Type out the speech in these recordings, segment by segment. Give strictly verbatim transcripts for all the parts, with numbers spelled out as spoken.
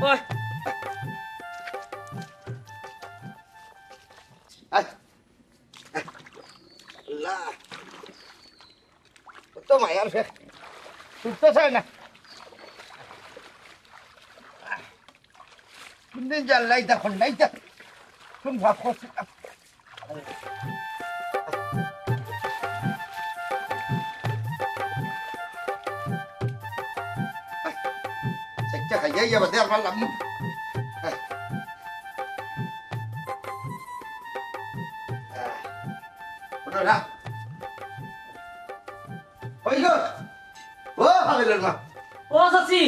ওই। আয়। আল্লাহ। কত মায়ার ফেক। ছুটতে চায় না। কোনদিন জানলাই তা, খন্ডাই তা। কোন ভাব করছে? চাইরটা খাইয়া ইয়া বাদে আর পারলাম না। ওটা না। ওই গো। ও, হাবিলর মা। ও, চাচি।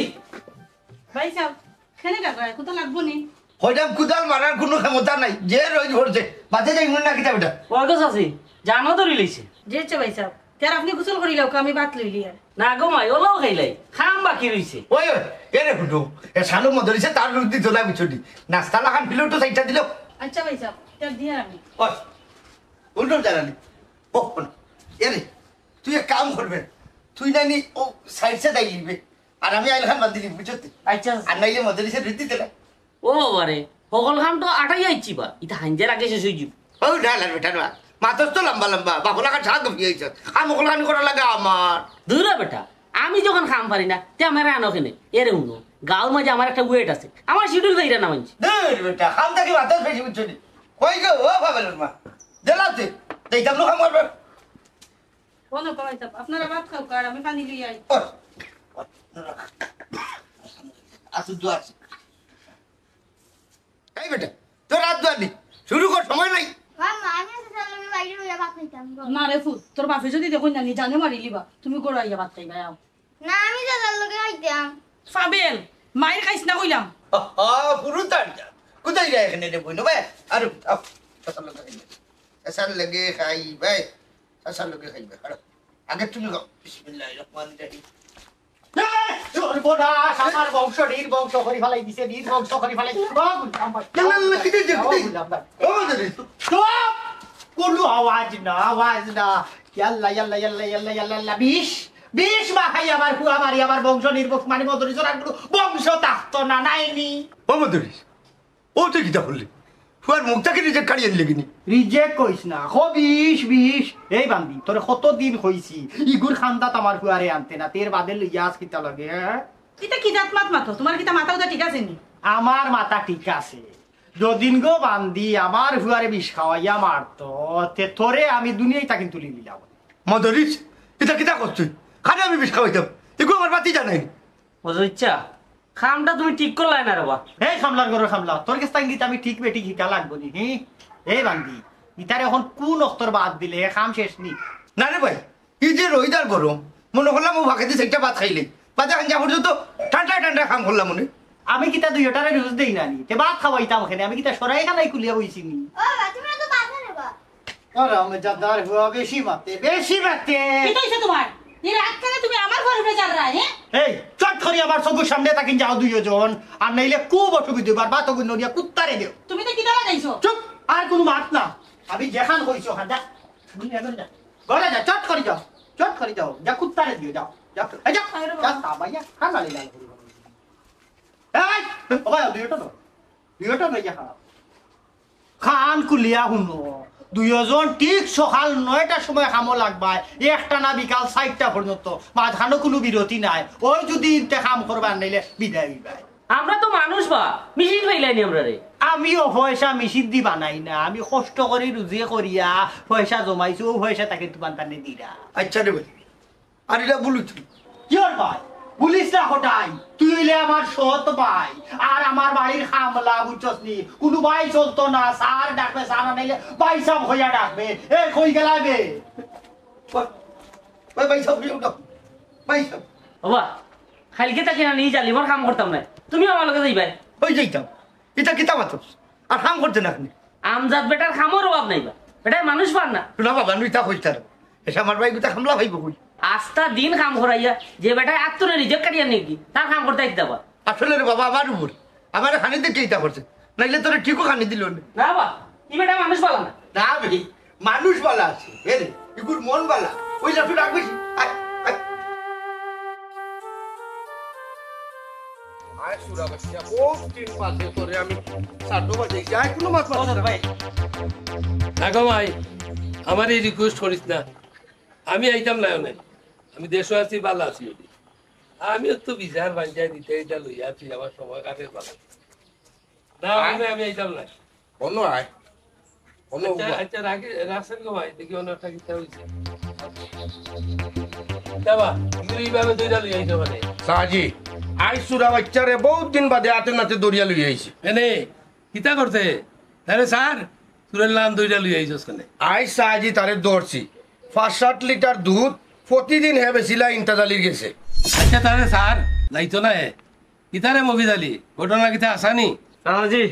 ভাই সাহেব, কেনে ডাকরায়? কুতা লাগবো নি? কইলাম, কুদাল মারার কুনু ক্ষমতা নাই। যে রইদ পড়ছে, বাদে যাইমু না কিতা বেটা? ওই গো চাচি, জানও ধরি লইছে। জি আচ্ছা ভাই সাহেব, তে আর আপনে গোসল করিলাউক্কা, আমি ভাত লইলিয়ার। না গো মাই, অলাও খাইলাই, কাম বাকি রইছে। ওই, ওই, এরে হুনো, এ শালু মদরিছে তার রুটি তোলা বুঝছো নি? নাস্তা লাখান ফিলো তো চাইরটা দিলো। আচ্ছা ভাই সাহেব, তে দিয়ার আমি। ওই, উল্টো জানানি। ও, হুনো, এরে, তুই এক কাম করবে, তুই নানি ও সাইডে দাঁড়িয়ে নিবে, আর আমি আইলখান বান্ধি নিব, বুঝছো তে? আচ্ছা। আর নাইলে মদরিছে রুটি তোলা। ও বাবা রে, হকল কাম তো আটাই আইছি বা, ইতা হাইঞ্জার আগে শেষ অইযিবো। ও না, না, বেটা না, মাতস তো লম্বা লম্বা, বাফর লাখান সাত গফি আইছস, কাম হকল খানি করা লাগে আমার। দুর হ বেটা, আমি যখন কাম পারি না, তে আমারে আনো কেনে? এরে হুনো, গাঁওর মাঝে আমার একটা ওয়েট আছে, আমার শিডিউল বাইরা না মানছি। দুর বেটা, কাম থাকি মাতস বেশি বুঝছো নি? কই গো, ও বাবা রে মা, দিলাম তে, দেখতাম না কাম করবে। বলো, কই সাহেব, আপনারা ভাত খাউক্কা, আর আমি পানি লই আই। ওই, ওই, আসুন তো আসুন। এই বেটা, তোর হাত ধোয়ানি শুরু কর, সময় নাই। মাম্মা, আমি আজকে তার লগে বাইরে হইয়া ভাত খাইতাম গো। না রে ফুত, তোর বাপে যদি দেখইন না নি, জানে মারিলিবা। তুমি ঘরো আইয়া ভাত খাইবা, আও। না, আমি দাদার লগে খাইতাম। ফাবেল, মাইর খাইস না কইলাম। আহা, ফুরুতার যা। কোথায় যায় এখানে রে বইন? ভাই, আরে, আও, চাচার লগে খাইবে। চাচার লগে খাইবে। চাচার লগে খাইবে। আরে, আগে তুমি খাও। বিসমিল্লাহির রহমানির রহিম। এই, সর্বনাশ, আমার বংশ নির্বংশ করি ফালাই দিছে, নির্বংশ করি ফালাই। ও, গুলাম ভাই। না, না, না, কিতা, কিতা, ও, কিতা? গুলাম ভাই। ও, মদরিছ। চুপ! কোনো আওয়াজ না, আওয়াজ না। ইয়াল্লা, ইয়াল্লা, ইয়াল্লা, ইয়াল্লা, ইয়াল্লা, ইয়াল্লা, বিষ, বিষ মাখাই আমার ফুয়া মারি, আমার বংশ নির্বংশ, মানে মদরিছর আর কোনো বংশ থাকতো না, নাইনি। ও মদরিছ, ও তুই কিতা করলি? ফুয়ার মুখ থাকি রিজেক্ট কাড়ি আনলি কিনি? রিজেক্ট কইস না, খবিশ, বিষ। এই বান্দি, তোরে কতদিন কইছি, ইগুর খান্দাত আমার ফুয়ারে আনতে না, তে এর বাদে লইয়া আস কিতা লাগে, হ্যাঁ? ইতা কি জাত মাত মাতো? তোমার কিতা মাথা উতা ঠিক আছে নি? আমার মাথা ঠিক আছে। যদিন গো বান্দি আমার ফুয়ারে বিষ খাওয়াইয়া মারতো, তে তোরে আমি দুনিয়াই তাকিন তুলি দিলাম। মদরিছ, ইতা কিতা করছ তুই? খালি আমি বিষ খাওয়াইতাম? ইগু আমার বাতি জানাই। বুঝছো ইচ্ছা? কামটা তুমি ঠিক করলায় না রে বা। এই কামলার ঘরর কামলা, তোর গেছ থাকি কিতা আমি ঠিক বেঠিক হিকা লাগবো নি, হি? এই বান্দি, ইতারে অখন কুন অক্তর বাদ দিলে, এ কাম শেষ নি? না রে ভাই, ই যে রইদ আর গরম, মনো করলাম অউ ফাঁকেদি চাইরটা ভাত খাইলে, বাদে খান যা পর্যন্ত ঠান্ডা ঠান্ডা কাম করলাম মনে। আমি কিতা দুইওটারে রুজ দেই না নি? তে ভাত খাওয়াইতাম কেনে? আমি কিতা সরাই খানাই খুলিয়া বইছি নি? ও বাবা, তুমি অত বাজে রে বা। ও রামজাদার ফুয়া বেশি মাতে, বেশি মাতে। কিতা অইছে তোমার? ই রাগ কেনে তুমি আমার ঘরর উপরে ঝাড়রায়, হে? এই, চট করি আমার চকুর সামনে থাকি যাও দুইওজন, আর নাইলে খুব অসুবিধা অইবো, আর ভাত অগুন নড়িয়া কুত্তারে দেও। তুমি তো কিতা লাগাইছো? চুপ, আর কুনু মাত না। আমি যেখান কইছি অখান যা। তুমি এখন যা। ঘরো যা, চট করি যাও। চট করি যাও। যা কুত্তারে দিও, যাও। যাও। এই যাও। আরে বাবা। যা, তা ভাইয়া, খানা লইলা। এই, ও ভাই, দুইওটা ধর। দুইওটা ধর, যা খারাপ। কান খুলিয়া হুনো। দুইওজন ঠিক সকাল নয়টার সময় কামো লাগবায়, একটা না বিকাল চাইরটা পর্যন্ত। মাঝখানো কুনু বিরতি নাই। অউ যুদি ইনতে কাম করবায়, নাইলে বিদায় অইবায়। আমরা তো মানুষ বা, মেশিন পাইলায় নি আমরারে। আমিও পয়সা মেশিনদি বানাই না, আমি কষ্ট করি রুজি করিয়া পয়সা জমাইছি, অউ পয়সা তাকে তুমার তানে দিরা। আচ্ছা রে ভাই, আর ইটা ভুল অইছে। কিওর ভাই? বলিস না হটাই, তুই অইলে আমার সৎ ভাই, আর আমার বাড়ির কামলা, বুঝছস নি? কুনু ভাই চলতো না, স্যার ডাকবে, স্যার নাইলে ভাইসাব কইয়া ডাকবে। এ, কই গেলায় বে? ভাই, ভাই, ভাইসাব, ভাইসাব। বাবা, কাইলকে থাকি না নি জালিমর কাম করতাম নায়, তুমি আমার লগে যাইবায়। অই যাইতাম। ইটা কিতা মাতস? আর কাম করতে না আপনি? আমজাদ বেটার কামর অভাব নাই বা। বেটায় মানুষ পার না। না বাবা, নুই তা কইতার। এসে আমার ভাই গুতা কামলা পাইবো কই? আস্তা দিন কাম করাইয়া, যে বেটায় আত্মরে রিজেক্ট কাটিয়া নেকি, তার কাম করতে আইতে দাবা। আসলে রে বাবা, আমার উপর। আমারে খানি দিতে ইতা করছে। নাইলে তোরে ঠিকও খানি দিল না। না বা, ই বেটা মানুষ পালা না। না ভাই, মানুষ বালা আছে। এ রে, ইগুর মন বালা। ওই যা তুই ডাকবি। আয়, আয়। আয়, তোরা বাচ্চা, বহুত দিন বাদে তোরে আমি সাত বাজে যাই, কোনো মাত মাতিস না। ভাই, না গো ভাই, আমার এই রিকোয়েস্ট করিস না, আমি আইতাম না অনে। আমি দেশো আছি, ভালা আছি। আমি তো বিচার বাঞ্চায় দিতে এটা লইয়া আছি, আমার সময় কাটের ভালা। না, আমি, আমি আইতাম না। অনো আয়। অনো আচ্ছা, উবা। আচ্ছা, রাখি, রাখছেন গো ভাই, দেখি অনো একটা কিতা হইছে। কিতা বা, কিন্তু এইভাবে দুইটা লইয়া আইতে পারে। সাজি, আই সুরা বাচ্চারে বহুত দিন বাদে আতে নাতে দরিয়া লইয়া আইছি। এনে, কিতা করতে? আরে স্যার, তোর লান দুইটা লইয়া আইছস কেনে? আই সাজি তারে ধরছি। পাঁচ সাত লিটার দুধ প্রতিদিন হে বেচিলা ইন্তাজ আলীর গেছে। আচ্ছা, তারে স্যার, যাইতো না হে। কিতারে মফিজ আলী, ঘটনা কিতা আসানি? চাচাজি,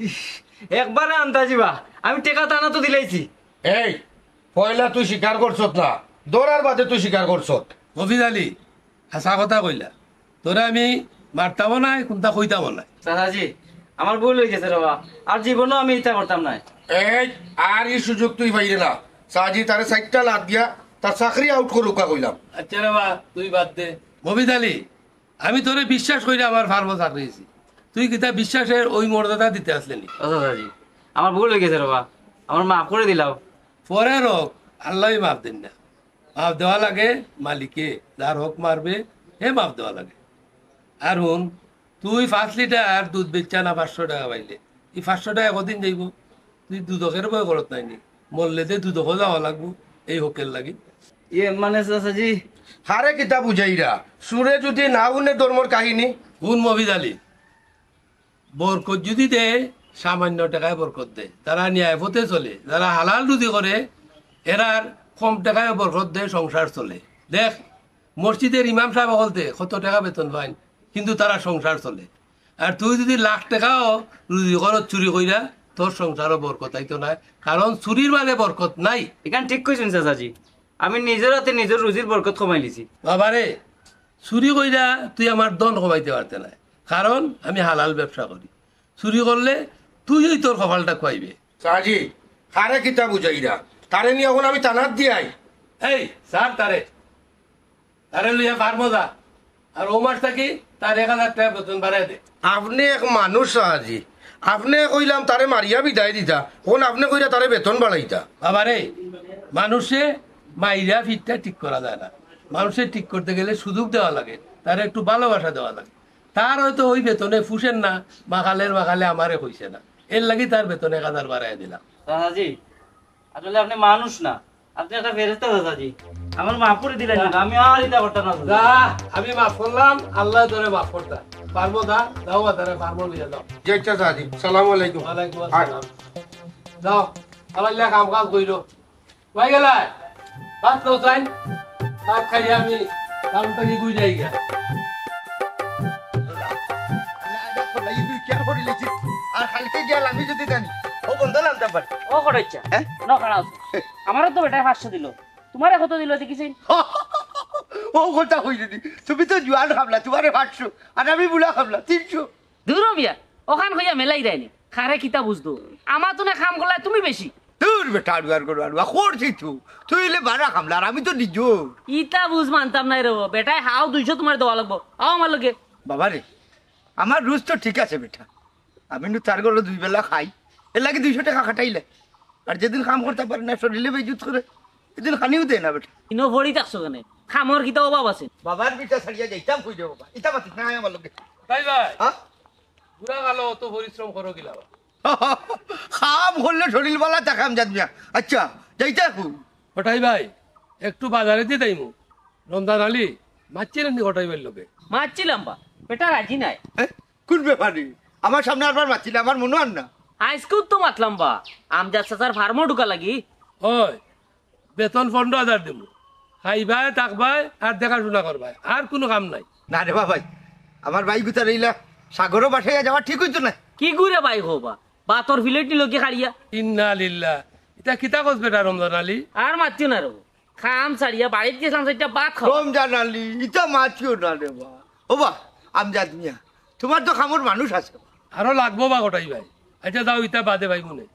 ইস, একবারে আন্তাজি বা, আমি টেকা টানা তো দিলাইছি। এই, পয়লা তুই স্বীকার করছত না, ধরার বাদে তুই স্বীকার করছত। মফিজ আলী, হাছা কথা কইলা, তোরে আমি মারতামও নায়, কুন্তা কইতামও নায়। চাচাজি, আমার ভুল অই গেছে রে বা, আর জীবনও আমি ইতা করতাম নায়। এই, আর ই সুযোগ তুই পাইরে না। চাচাজি, তারে চাইরটা লাত দিয়া তার চাকরি আউট করুক্কা কইলাম। আচ্ছা রে বা, তুই বাদ দে। মফিজ আলী, আমি তোরে বিশ্বাস কইরা আমার ফার্মো চাকরি দিছি। তুই কিতা বিশ্বাসের ওই মর্যাদা দিতে আসলে নি? ও চাচাজি, আমার ভুল অই গেছে রে বা, আমার মাফ করি দিলাও। পরের হক আল্লায় মাফ দেইন না, মাফ দেওয়া লাগে মালিকে, যার হক মারবে হে মাফ দেওয়া লাগে। আর হুন, তুই পাঁচ লিটার দুধ বেচা না পাঁচশো টেকা পাইলে, ই পাঁচশো টেকা কদিন যাইবো? তুই দুদকের ভয় করত নায় নি? মরলে যে দুদকো যাওয়া লাগবো এই হকের লাগি। ইয়ে মানে চাচাজি, হারে কিতা বুঝাইরা? সুরে যদি না হুনে ধর্মর কাহিনী। হুন মফিজ আলী, বরকত যদি দে, সামান্য টেকায় বরকত দে। যারা ন্যায় পথে চলে, যারা হালাল রুজি করে, এরার কম টেকায় বরকত দে, সংসার চলে। দেখ, মসজিদের ইমাম সাব অকলতে কত টেকা বেতন পাইন, কিন্তু তারা সংসার চলে। আর তুই যদি লাখ টেকাও রুজি করো চুরি কইরা, তোর সংসারও বরকত আইতো নায়, কারণ চুরির মাঝে বরকত নাই। ইখান ঠিক কইছইন চাচাজি, আমি নিজর আতে নিজর রুজির বরকত কমাইলিছি। বাবারে, চুরি কইরা তুই আমার ধন কমাইতে পারতে নায়, কারণ আমি হালাল ব্যবসা করি। চুরি করলে তুইউ তোর কপালটা খুয়াইবে। চাচাজি, হারে কিতা বুঝাইরা? তারে নিয়া অখন আমি থানাত দিয়াই। এই, ছাড় তারে। তারে লইয়া ফার্মো যা। আর অউ মাস থাকি তার এক হাজার টেকা বেতন বাড়াই দে। আপনে এক মানুষ চাচাজি, আপনে কইলাম তারে মারিয়া বিদায় দিতা, অখন আপনে কইরা তারে বেতন বাড়াইতা। বাবারে, মানুষে মাইরা ফিটটা ঠিক করা যায় না, মানুষে ঠিক করতে গেলে সুযোগ দেওয়া লাগে, তারে একটু ভালোবাসা দেওয়া লাগে। তার হয়তো ওই বেতনে ফুষের না, মাকালের মাকালে আমারে কইছে না, এর লাগি তার বেতন এক হাজার বাড়াই দিলাম। চাচাজি, আসলে আপনে মানুষ না, আপনে একটা ফেরেশতা চাচাজি। আমার মাফ করি দিলাইন না, আমি আর ইতা করতাম না চাচাজি। যা, আমি মাফ করলাম, আল্লায় তোরে মাফ করতা। ফার্মো যা, যাও বাজারে ফার্মো লইয়া যাও। জি আচ্ছা চাচাজি, সালামু আলাইকুম। ওয়ালাইকুম আসসালাম। যাও, আল্লাহ কাম কাজ কইরো। কই গেলায়? ভাত লও চাইন। ভাত খাইয়া আমি কাম থাকি গুই যাই গিয়া। আর কালকে গিয়া আমি যদি জানি, ও বন্ধ লামতাম পারে। ও কটাইচ্ছা? হ্যাঁ? ন খাড়া আছে। আমারও তো বেটায় পাঁচশো দিল। তোমারে কত দিল দেখিছেন? ও কথা কই যদি, তুমি তো জুয়ান খাবলা, তোমারে পাঁচশো, আর আমি বুড়া খাবলা, তিনশো। দূর মিয়া, অখান কইয়া মেলাই দেয়নি। খারে কিতা বুঝতো? আমার তো না কাম করলে তুমি বেশি। দূর বেটা, আড়ুয়ার গরু আড়ুয়া, করছি তো। তুই হইলে বাড়া খামলা, আর আমি তো নিজর। ইতা বুঝ মানতাম নাই রে বা। বেটায় হাও দুইশো তোমার দেওয়া লাগবো। আও আমার লগে। বাবা রে, আমার রুজ তো ঠিক আছে বেটা। আমি নু তার গলো দুই বেলা খাই। এর লাগি দুইশো টেকা খাটাইলে। আর যেদিন কাম করতাম পারি না, শরীরে বেজুত করে, এদিন খানিও দেয় না বেটা। ইনো ভরি থাকছো কেনে? কামর কিতা অভাব আছে? বাবার বিটা ছাড়িয়া যাইতাম কই রে বাবা। ইতা মাতিস না আমার লগে। তাই ভাই? হ্যাঁ? বুড়া কালো অত পরিশ্রম করো কিলা বা? কাম করলে শরীর বালা থাকে আমজাদ মিয়া। আচ্ছা, যাইতা কই? কটাই ভাই, একটু বাজারে দি যাইমু। রমজান আলী, মাতছিলেন নি কটাই ভাইর লগে? মাতছিলাম বা, বেটা রাজি নাই। এ? কোন ব্যাপারে? আমার সামনে আরবার মাতছিলে, আমার মনো আর না। আইজকেউ তো মাতলাম বা, আমজাদ চাচার ফার্মো ঢুকা লাগি। ওই, বেতন পনরো হাজার দিমু। খাইবায়, থাকবায়, আর দেখাশুনা করবায়। আর কুনু কাম নাই। না রে বাবাই, আমার ভাই গুতার এইলা সাগরো ভাসাইয়া যাওয়া ঠিক অইতো না। কিগুরে ভাই কও বা? বাতর ফিলেট নিল কি খাড়িয়া? ইন্না লিল্লাহ। ইতা কিতা কস বেটা রমজান আলী? আর মাতিও না রে। কাম ছাড়িয়া বাড়িত গেছিলাম, চাইরটা ভাত খাওয়া। রমজান আলী, ইতা মাতিও না রে বা। ও বা, আমজাদ মিয়া, তোমার তো কামর মানুষ আছে। আরো লাগবো বা কটাই ভাই। আচ্ছা যাও, ইতা বাদে ভাই মনে।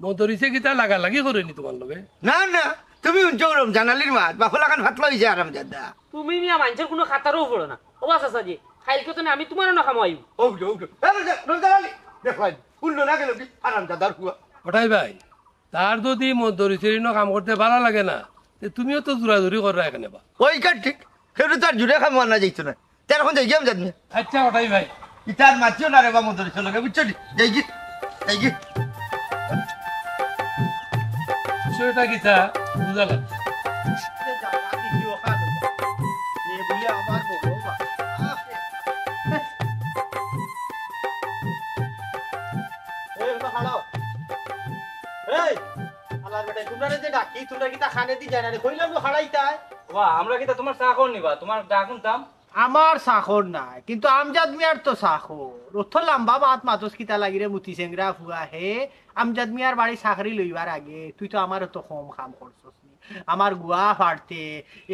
মদরিছে কিতা লাগালাগি করেনি তোমার লগে? না, না, তুমি হুনছো রমজান আলীর মাত, বাফর লাখান ফাতলা অইছে হারামজাদা। তুমি মিয়া মাইনষর কুনু খাতারও পড়ো না। ও বা চাচাজি, কাইলকে তো না আমি তোমার না খামাইব। ওগো, ওগো। আরে, রোজা আলী, দেখো, উল্লো না গেল কি? আরাম দাদার ফুয়া। ওটাই ভাই, তার যদি মদরিসের ইনো কাম করতে ভালা লাগে না, তে তুমিও তো জোরাজুরি কররা এখানে বা। ওই কার ঠিক, কেউ তার জুড়ে খাম মানা যাইতো না। তার এখন যাই গিয়ে আমি জানি। আচ্ছা, ওটাই ভাই। ইতার মাতিও না রে বা মদরিসের লগে, বুঝছো নি? যাই গি, যাই গি। বিষয়টা কিতা বুঝা লাগছে। এই, বেটা, খাড়াও। এই, আল্লাহর বেটা, তোমরা যে ডাকি, তোমরা কিতা খানে দি যায় না রে? কইলাম তো খাড়াইতায়। ওবা, আমরা কিতা তোমার চাকর নি বা? তোমার ডাক হুনতাম। আমার চাকর নায়, কিন্তু আমজাদ মিয়ার তো চাকর। অত লাম্বা মাত মাতস কিতা লাগি রে, মুতি চেংরা ফুয়া হে? আমজাদ মিয়ার বাড়ি চাকরি লইবার আগে তুই তো আমার অত কম কাম করছস নি। আমার গুয়া ফাড়তে,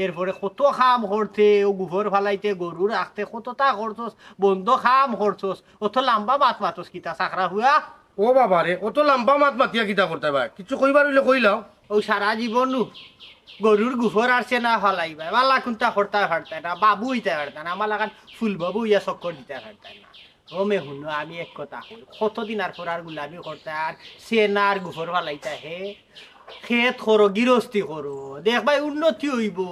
এরপরে কত কাম করতে, ও গোবর ফালাইতে, গরু রাখতে, কততা করছস, বন্দ কাম করছস। অত লাম্বা মাত মাতস কিতা, চাকরা ফুয়া? ও বাবা রে, অত লাম্বা মাত মাতিয়া কিতা করতায় বা? কিছু কইবার অইলে কইলাও। ও সারা জীবন নু গরুর গোবর আর সেনা ফালাইবায়, বালা কুন্তা করতায় পারতায় না, বাবু অইতায় পারতায় না, আমার লাখান ফুল বাবু অইয়া চক্কর দিতায় পারতায় না। ও মে হুনো, আমি এক কথা কই, কতদিন আর ফরার গুলামি করতায় আর সেনার গোবর ফালাইতায় হে? খেত করো, গিরস্তি করো, দেখবায় উন্নতি অইবো।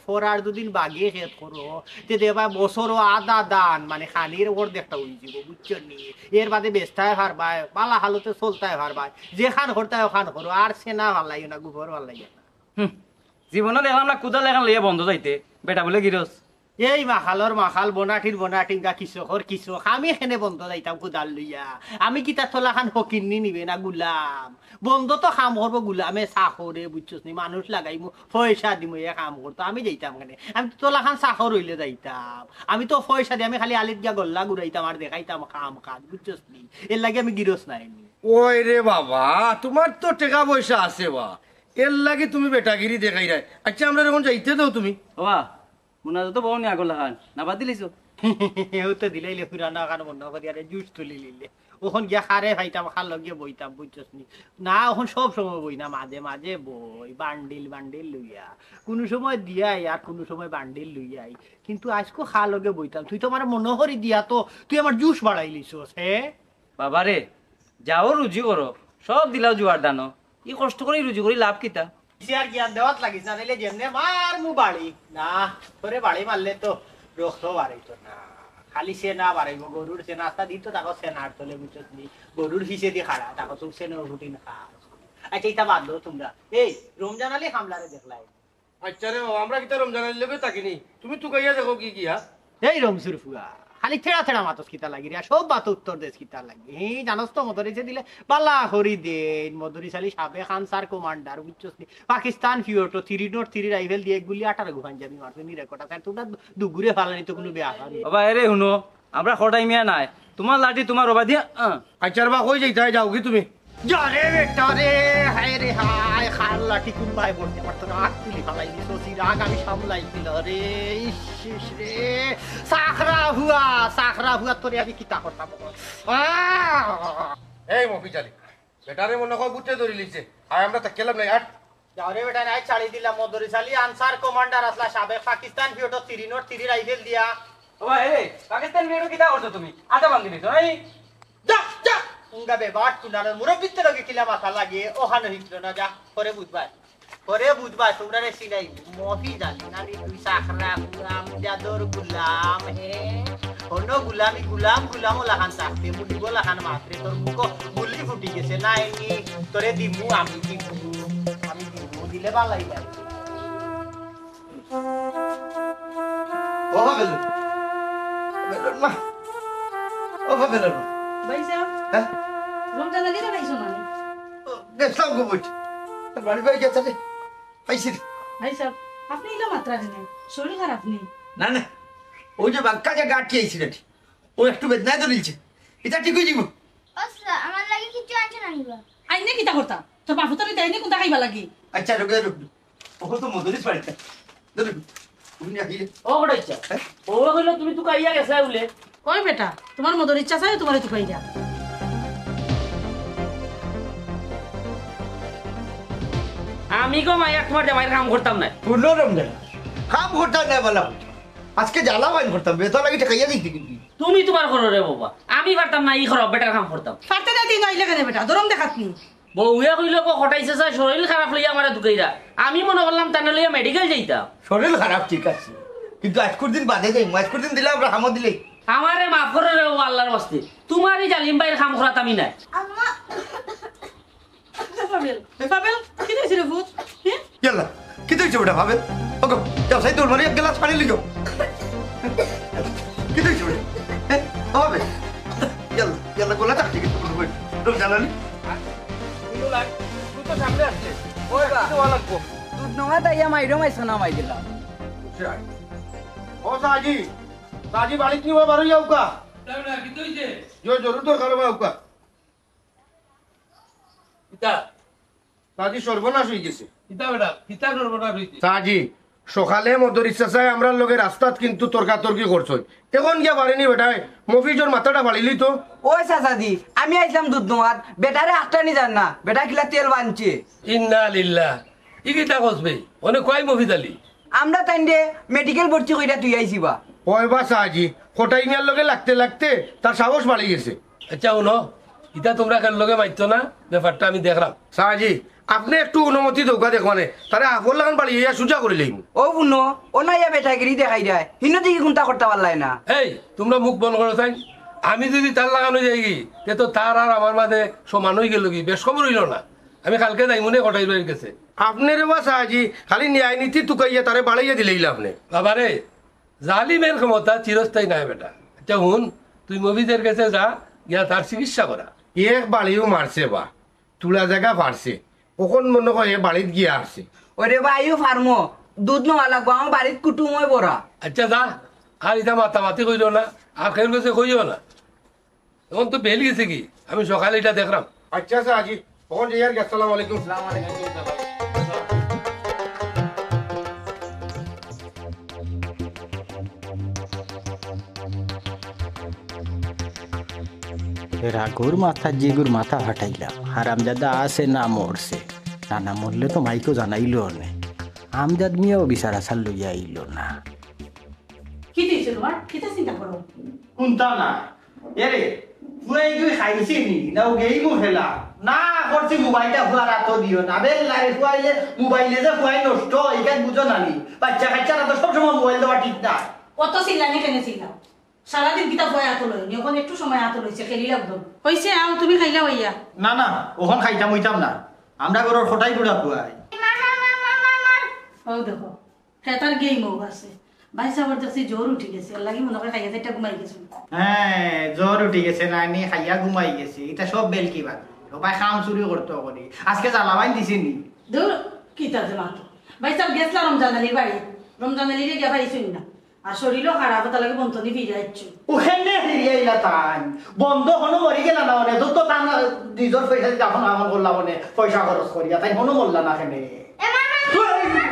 ফরার দুদিন বাগে খেত করো, তে দেখবায় বছরও আধা ধান, মানে, খানির অর্ধেকটা অইযিবো, বুঝছো নি? এর বাদে বেচতায় পারবায়, বালা হালতে চলতায় পারবায়। যেখান করতায় অখান করো, আর সেনা ফালাইও না, গোবর ফালাইও না। হুম, জীবনে দেখলাম না কুদাল এখান লইয়া বন্দ যাইতে, বেটা বুলে গিরস। এই মাখালর মাখাল, বনাটির বনাটিঙ্গা, কৃষকর কৃষক, আমি কেনে বন্দ যাইতাম কুদাল লইয়া? আমি কিতা তোলাখান ফকিন্নি নি বে না গুলাম? বন্দ তো কাম করবো গুলামে, চাকরে, বুঝছস নি? মানুষ লাগাইমু, পয়সা দিমু, এ কাম করতো, আমি যাইতাম কেনে? আমি তো তোলাখান চাকর অইলে যাইতাম। আমি তো পয়সা দি, আমি খালি আলিত গিয়া গল্লা ঘুরাইতাম আর দেখাইতাম কাম কাজ, বুঝছস নি? এর লাগি আমি গিরস নায় নি। ওই রে বাবা, তোমার তো টেকা পয়সা আছে বা, এর লাগি তুমি বেটাগিরি দেখাইরায়। আচ্ছা, আমরা এখন যাইতে দাও তুমি। বাবা, মুনাজা তো বউনি আগর লাখান, না বাদ দিলিছো? ও তো দিলাইলে পুরানা কান বন্ধ করি আরে জুস তুলি লিলে। অখন গিয়া খারে খাইতাম, খার লগে বইতাম, বুঝছস নি? না, অখন সব সময় বই না, মাঝে মাঝে বই, বান্ডিল বান্ডিল লইয়া। কুনু সময় দিয়াই আর কুনু সময় বান্ডিল লইয়াই। কিন্তু আইজকু খার লগে বইতাম, তুই তো আমার মনো করি দিয়া তো, তুই আমার জুস বাড়াই লিছস, হে? বাবা রে, যাও রুজি করো, সব দিলাও জুয়ার দানো। ই কষ্ট করি রুজি করি লাভ কিতা? বেশি আর জ্ঞান দেওয়াত লাগিস না, নাইলে যেমনে মারমু বাড়ি। না, তোরে বাড়ি মারলে তো রক্ত বাড়াইতো না, খালি সেনা বাড়াইবো, গরুর সেনা আস্তা দিত, তাকে সেনার তলে বুঝছত নি, গরুর পিছে দি খাড়া, তাকে তো সেনা রুটিন খা। আচ্ছা, ইটা বাদ দেও তোমরা। এই, রমজান আলী হামলারে দেখলাই? আচ্ছা রে বাবা, আমরা কিতা রমজান আলীর লগে থাকি নি? তুমি তুকাইয়া দেখো কি গিয়া? এই রমসুর ফুয়া, খালি থেড়া থেড়া মাতস কিতা লাগি রে? আর সব মাত উত্তর দেস কিতা লাগি? হে, জানস তো মদরিসে দিলে বালা করি দেইন। মদরিস আলী সাবেক আনসার কমান্ডার, বুঝছস নি? পাকিস্তান পিওটো থ্রি নট থ্রি রাইফেল দিয়া এক গুলি আঠারো গু পাঞ্জাবি মারছে, নি রেকর্ড আছে। আর তোমরা দুগুরে ফালানি তো কুনু ব্যাপার নায়। বাবা, এরে হুনো, আমরা খটাই মিয়া নায়, তোমার লাঠি তোমার রবা দিয়া, আহ। আচ্ছা রে বা, কই যাইতায়, যাও কি তুমি? যা রে বেটা রে, হায় রে হায়, খার লাঠি কুনবায় পড়তে পারতো না, আগ তুলি ফালাই দিছস, রাগ আমি সামলাই দিল রে, ইস, ইস রে, চাকরা ফুয়া, চাকরা ফুয়া, তোরে আমি কিতা করতাম বল? আহ! এই মফিজ আলী, বেটারে মনে হয় বুঝতে ধরি লিছে, আর আমরা তা গেলাম নাই, আর যাও রে বেটা, নাই ছাড়ি দিলাম। মদরিস আলী আনসার কমান্ডার আসলা সাবেক, পাকিস্তান পিওটো থ্রি নট থ্রি রাইফেল দিয়া। ও ভাই, এই পাকিস্তান পিওটো কিতা করছো তুমি? আটা বান্ধি দিছো, এই? যা, যা। উঙ্গা বে বাট কুনার মুরব্বিতে লগে কিলা মাথা লাগে, ওখানে হিটলো না, যা, পরে বুঝবায়। পরে বুঝবায়, তোমরা রে সিলাই, মফি জানি না রে, তুই চাকরা, গুলাম, জাদর গুলাম, হে। হনো গুলামি, গুলাম, গুলাম ওলাখান থাকতে, মুলিব ওলাখান মাত্রে, তোর মুখ গুলি ফুটি গেছে, না এনি, তোরে দিমু, আমি দিমু, আমি দিমু, দিলে বালাই লাগে। ও ভাবেল, ভাবেল মা, ও ভাবেল মা। ভাই সাহেব, হ্যাঁ? রমজান আলী বানাইছো না? ও, গেছিলাম গো বইট। বাড়ি বাড়ি গেছে রে। আইছি রে। ভাই সাহেব, আপনি ইলা মাত্রা কেনে? শরীর খারাপ নি? না, না। ওই যে বাক্কা যে গাঁঠি আইছি রে। ও একটু বেদনায় তো নিলছে। এটা ঠিক হয়ে দিব। আচ্ছা, আমার লাগি কিছু আনছো না নিবা? আইনে কিতা করতা? তোর বাপু তোর দেয়নি কোনটা খাইবা লাগি? আচ্ছা, রুক, রুক। ওখানে তো মদরিস বাড়িতে। ধরো, তুমি নিয়ে আসি। ও, কটাই ইচ্ছা? হ্যাঁ? ও কইলো তুমি তুকাইয়া গেছো বলে। ওই বেটা, তোমার মদরিস চাচায় তোমারে তুকাইরা। আমি গো মাইয়া তোমার জামাইর কাম করতাম না। হুনো রমজান, কাম করতাম না বলা। আজকে জ্বালা বাইন করতাম, বেতন লাগি ঠেকাইয়া দিতে কিন্তু। তুমি তুমার করো রে বাবা, আমি পারতাম না, ই করো, বেটার কাম করতাম। পারতে না দিন আইলে কেনে বেটা, দরম দেখাত নি। বউয়ে কইল গো, কটাইছে চাই, শরীর খারাপ লইয়া আমারে দুকাইরা। আমি মনে করলাম তানে লইয়া মেডিকেল যাইতাম। শরীর খারাপ ঠিক আছে, কিন্তু আজকুর দিন বাদে যাইমু, আজকুর দিন দিলে আমরা হামো দিলে। আমারে মাফ করো রে বাবা, আল্লাহর ওয়াস্তে। তুমারই জালিম ভাইর কাম করাত আমি নাই। আম্মা। পাবেল, পাবেল, কিতা অইছে রে পুত? হ্যাঁ? ইয়াল্লা, কিতা অইছে বেটা পাবেল? ওগো, যাও, সাইদুল, মারি এক গ্লাস পানি লিও। কিতা অইছে বেটা? হ্যাঁ? ও পাবেল। ইয়াল্লা, ইয়াল্লা, গলা চাপ ঠিক আছে, বলো, বলো। রমজান আলী। তুই তো সামনে আসছে। ওই বা। কিতা লাগবো? দুধ নেওয়া তাইয়া মাইরো মাইছো না মাই দিলাম। ও সাজি, সাজি বাড়িত নিবা বারো যাওকা। তাই না, কিতা অইছে? জো জরুর দরকার বা আউকা। কিতা? সাজি সর্বনাশ অই গেছে। কিতা বেটা? কিতা সর্বনাশ অইছে? সাজি, সকালে মদরিস চাচায় আমরার লগে রাস্তাত কিন্তু তর্কাতর্কি করছইন। এখন গিয়া পারেনি বেটায় মফিজর মাথাটা ফাড়িলি তো। ওই চাচাজি, আমি আইছলাম দুধ নেওয়াত, বেটারে আটকানি যার না, বেটা কিলা তেল বানছে। ইন্না লিল্লাহ, ই কিতা কস বে? অনে কই মফিজ আলী? আমরা তাইনরে মেডিকেল ভর্তি কইরা তুই আইছি বা। ওই বা সাজি, কটাই মিয়ার লগে লাগতে লাগতে তার সাহস বাড়ি গেছে। আচ্ছা, হুনো, ইতা তুমরা কেন লগে মাতিও না, ব্যাপারটা আমি দেখরাম। সাজি, আপনে একটু অনুমতি দেউক্কা দেখবানে, তারে আফর লাখান বাড়ি ইয়া সুজা করি লইমু। ও বুনো, ও না ইয়া বেটাগিরি দেখাই দেয়, হিনো দেখি কুন্তা করতা পারলায় না। এই, তুমরা মুখ বন্ধ করো চাইন। আমি যুদি তার লাখান অই যাইগি, তে তো তার আর আমার মাঝে সমান অই গেলোগি, বেশ খবর অইলো না। আমি কালকে যাইমুনে কটাই ভাইর গেছে। আপনে রে বা সাজি, খালি ন্যায় নীতি তুকাইয়া তারে বাড়াইয়া দিলেই লাভ নাই। বাবারে, জালিমের ক্ষমতা চিরস্থায়ী নায় বেটা। আচ্ছা হুন, তুই মফিজর গেছে যা, গিয়া তার চিকিৎসা করা। এক বাড়িও মারছে বা, তুলা জাগা ফাড়ছে, অখন মনো কয় এ বাড়িত গিয়া আছে। ওরে বা, আইও ফার্মো, দুধ নেওয়া লাগবো, আমার বাড়িত কুটুম অয় বড়া। আচ্ছা যা, আর ইতা মাতামাতি কইরো না, আর কেউর গেছে কইও না। অখন তো বেইল গেছেগি, আমি সকালে ইটা দেখরাম। আচ্ছা, আচ্ছা, আজি। অখন যাইয়ার গি, আসসালামু আলাইকুম। আসসালামু আলাইকুম। এ রাগর মাথা, জিগুর মাথা ফাটাইলাম। হারামজাদা আছে না মরছে? না, না, মরলে তো মাইকো জানাইলো অনে। আমজাদ মিয়াও বিচার আচার লইয়া আইলো না। কিতা অইছে তুমার? কিতা চিন্তা করো? কুন্তা না। এরে, ফুয়াই গই খাইছে নি? না ও গেইমও খেলা? না করছি মোবাইলটা ফুয়ার আতো দিও না। বেল লাগে ফুয়াইলে মোবাইলে যে ফুয়াই নষ্ট, ইখান বুঝো না নি? বাচ্চা কাচ্চার আতো সবসময় মোবাইল দেওয়া ঠিক না। অত চিল্লানি কেনে চিল্লাও? সারাদিন কিতা ফুয়াই আতো লয় নি? অখন একটু সময় আতো লইছে, খেলিলা উদম। অইছে, আও তুমি খাইলাও আইয়া। না, না, অখন খাইতাম অইতাম না। আমরা ঘরর কটাই বুড়া ফুয়াই। মার, মার, মার, মার, মার, মার। ও দেখো। হে তার গেইমও আছে। ভাইসাবর দেখছি জ্বর উঠি গেছে, এর লাগি মনো কয় খাইয়া চাইট্টা ঘুমাই গেছে। হ্যাঁ, জ্বর উঠি গেছে, নানি খাইয়া ঘুমাই গেছে। ইতা সব বেলকি বাদ। ও ভাই কাম চুরি করতো করি। আজকে জ্বালা বাইন দিছে নি? দূর, কিতা যে মাতো। ভাইসাব গেছলা রমজান আলীর বাড়ি। রমজান আলীরে গিয়া পাইছইন না। আর শরীরও খারাপ, তার লাগি বন্ধ নি ফিরে আইছো। অখানে ফিরিয়া আইলা তাই। বন্ধ হনো মরি গেলা না অনে, যত তান নিজর পয়সা দিয়া দাফন কাফন করলা অনে, পয়সা খরচ করিয়া, তাই হনো মরলা না কেনে? এ মা, মা, মা, মা।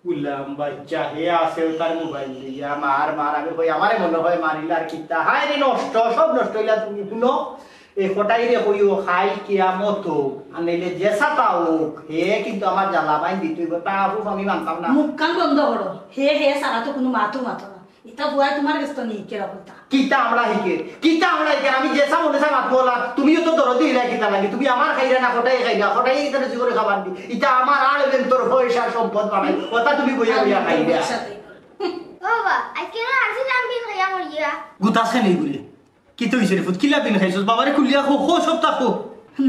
গুলাম বাচ্চা, হে আছে তার মোবাইল লইয়া, মার, মার, আমি কই, আমারে মনো কয় মারিলা আর কিতা। হায় রে নষ্ট, সব নষ্ট অইলা তুমি, হুনো। এ কটাইরে কইও, খাইল কিয়ামত অউক, আর নাইলে যেছা তা অউক, হে কিন্তু আমার জ্বালা বাইন দিতই অইবো, তা আফু আমি মানতাম না। মুখখান বন্ধ করো, হে, হে, সারা তো কুনু মাতউ মাতো না। ইতা ফুয়ায় তুমার গেছ তো নি, কিলা করতা? কিতা আমরা হিকের? কিতা আমরা হিকের? আমি যেছা মনে চায় মাতমু অলা, তুমিও তো দরদি অইলা কিতা লাগি? তুমি আমার খাইরা না, কটাই খাইরা, কটাই ইতা বেশি করি খাবার দি। ইতা আমার আর এমন তোর পয়সা সম্পদ বানাই, অতা তুমি বইয়া বইয়া খাইরা। ও বাবা, আজকে না আসি জাম বিন খাইয়া মরিয়া। গুতাছে নি বুলে। কিতা অইছে রে পুত? কিলা বিন খাইছস? বাবারে খুলিয়া কও, কও, সবতা কও।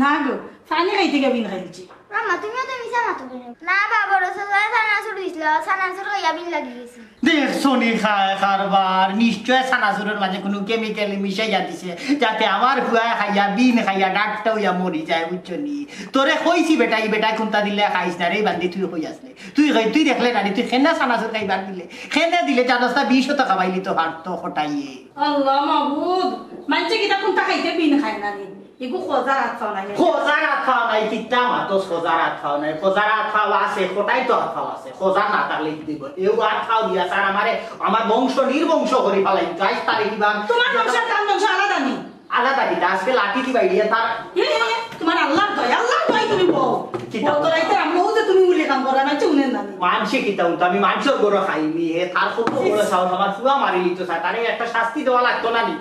না গো, পানি খাইতে গিয়া বিন খাইছি। আম্মা, তুমিও তো মিছা মাতো কেনে? না বাবা, রসুলুল্লায় চানাচুর দিছিল, চানাচুর খাইয়া বিন লাগি গেছে। দেখছো নি খা-, কারবার, নিশ্চয় চানাচুরর মাঝে কুনু chemical মিশাইয়া দিছে, যাতে আমার ফুয়ায় খাইয়া, বিন খাইয়া, ডাক্কা অইয়া মরি যায়, বুঝছো নি? তোরে কইছি বেটা, ই বেটায় কুন্তা দিলে খাইস না রে, বান্দি তুই কই আছলে? তুই কই, তুই দেখলে না নি, তুই কেনে চানাচুর খাইবার দিলে? কেনে দিলে জানোস না, বিষ তো খাবাইলি তো হারতো কটাইয়ে। আল্লাহ মাবুদ, মানষে কিতা কুন্তা খাইতে বিন খায় না নি? ইগু খোজার আত পাও নাই। খোজার আত পাও নাই, কিতা মাতস খোজার আত পাও নাই? খোজার আত পাও আছে, কটাই তো আত পাও আছে। খোজার না থাকলে কি দিব? এও আত পাও দিয়া স্যার আমারে, আমার বংশ নির্বংশ করি ফালাই। যাইস তারে কি বান? তুমার বংশ আর তান বংশ আলাদা নি? আলাদা কিতা? আজকে লাঠি দিবা ইয়া তার। এ, এ, এ, তুমার আল্লাহর দয়, আল্লাহর দয় তুমি বও। কিতা? গত রাইতে আমরাও যে তুমি উলে কাম করা না, চুনে না নি। মানষে কিতা হুনতো, আমি মানষর ঘরো খাইনি, হে তার কত বড় সাহস, আমার ফুয়া মারিলিতো চায়, তারে একটা শাস্তি দেওয়া লাগতো না নি?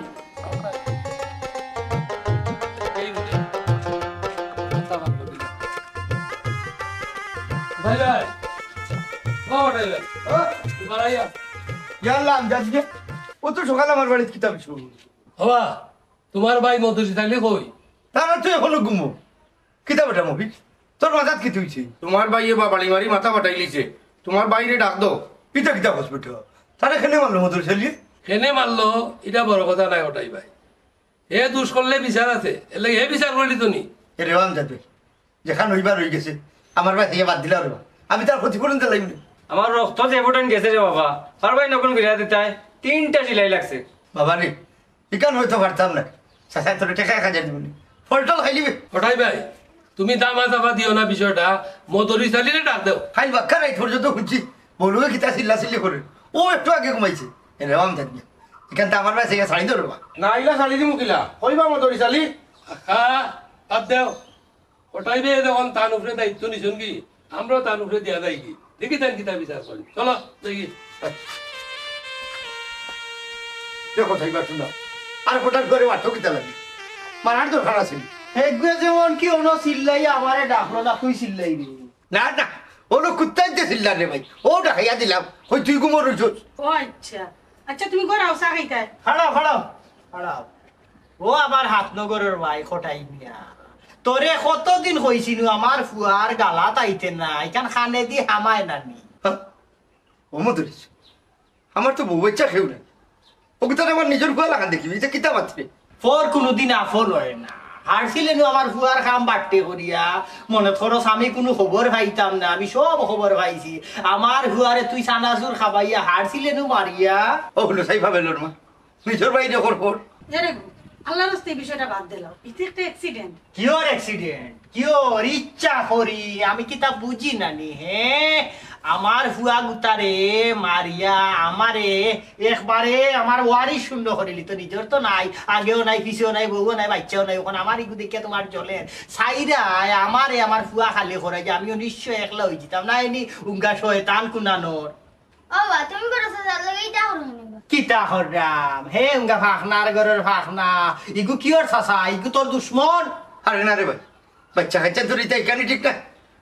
ভাই, ভাই। ও, ভাই, ভাই। ও, তোমার আইয়া। ইয়াল্লা, আমি যাচ্ছি। ও তো সকালে আমার বাড়িত কিতা বিষয়? হবা, তোমার ভাই মধুর চাইলে কই? তারা তো এখনো ঘুমো। কিতা বেটা মফিজ, তোর মাথাত কিতা অইছে? তোমার ভাইয়ে বা বাড়ি মারি মাথা ফাটাইলিছে। তোমার ভাইরে ডাক দেও। ইতা কিতা কস বেটা? তারে কেনে মারলো মধুর চাইলে? কেনে মারলো, ইটা বড় কথা নায় ওটাই ভাই। হে দুষ করলে বিচার আছে, এর লাগি হে বিচার করলি তো নি। এরে বাম যাবে, যেখান অইবার অই গেছে, আমার ভাই থেকে বাদ দিলা রে বা। আমি তার ক্ষতিপূরণ দিলাম নি। আমার রক্ত যে ফুটান গেছে রে বাবা, তার ভাই নকল ফিরা দিতায় তিনটা সিলাই লাগছে। বাবা রে, ইখান হয়তো পারতাম না। চাচা তোরে টেকা এক হাজার দিবনি। ফলটল খাইলিবে। ওটাই ভাই, তুমি দামা চাপা দিও না বিষয়টা, মদরি চালিরে ডাক দেও। খাইল বাক্কা রাইত পর্যন্ত শুনছি, বলুয়ে কিতা চিল্লা চিল্লি করে। ও একটু আগে ঘুমাইছে। এরে বাম যাবে, ইখান তো আমার ভাই থেকে ছাড়ি দেও রে বা। না, ইলা ছাড়ি দিমু কিলা? কইবা মদরি চালি? হ্যাঁ, বাদ দেও। ওটাই বে যখন তান উপরে দায়িত্ব নিছুন কি, আমরাও তান উপরে দিয়া যাই কি। দেখি তান কিতা বিচার করি। চলো, দেখি। দেখো, সাইবা, শুনো। আর হঠাৎ করে মারতো কিতা লাগে? মারার দরকার আছে নি? হেগুয়ে যেমন কি অনো চিল্লাই আমারে ডাকলো না, তুই চিল্লাই রে। না, না, অনো কুত্তায় যে চিল্লা রে ভাই। ও ডাকাইয়া দিলাম। কই তুই ঘুমো রইছস? ও আচ্ছা। আচ্ছা, তুমি ঘর আও, চা খাইতায়। খাড়াও, খাড়াও, খাড়াও। ও আমার হাত নগরের ভাই, খটাই মিয়া। তোরে কতদিন কইছিনু আমার ফুয়ার গালাত আইতে না, ইখান কানে দি হামায় না নি। হ্যাঁ? ও মদরিছ, আমার তো বউ বাচ্চা কেউ নাই। ওগুতারে আমার নিজর ফুয়া লাখান দেখিবি, ইতা কিতা মাতরে? ফর কুনুদিন আফল অয় না। হারছিলেনু আমার ফুয়ার কাম বাট্টে করিয়া, মনে করো আমি কুনু খবর পাইতাম না, আমি সব খবর পাইছি। আমার ফুয়ারে তুই চানাচুর খাবাইয়া, হারছিলেনু মারিয়া। ও হলো সাই ভাবেলর মা, নিজর বাইরে খর খর। এরে গো, আল্লাহর রাস্তে এই বিষয়টা বাদ দিলাও, ইতে একটা অ্যাক্সিডেন্ট। Cure accident? কিওর ইচ্ছা করি? আমি কিতা বুঝি না নি, হে? আমার ফুয়া গুতারে মারিয়া আমারে একবারে আমার ওয়ারিশ শূন্য করিলিতো। নিজর তো নাই, আগেও নাই, পিছেও নাই, বউও নাই, বাচ্চাও নাই। অখন আমার ইগু দেখিয়া তোমার জ্বলে। সাইরায় আমারে আমার ফুয়া খালি করায় যে আমিও নিশ্চয় একলা অই যিতাম। না এনি উঙ্গা শয়তান কুনানোর। ও বা, তুমি ঘরো চাচার লগে ইতা করো নি বা? কিতা কররাম? হে উঙ্গা ফাখনার ঘরর ফাখনা। ইগু কিওর চাচা? ইগু তোর দুশমন? আরে না রে ভাই, বাচ্চা কাচ্চা তোর ইতা ইখানি ঠিক না।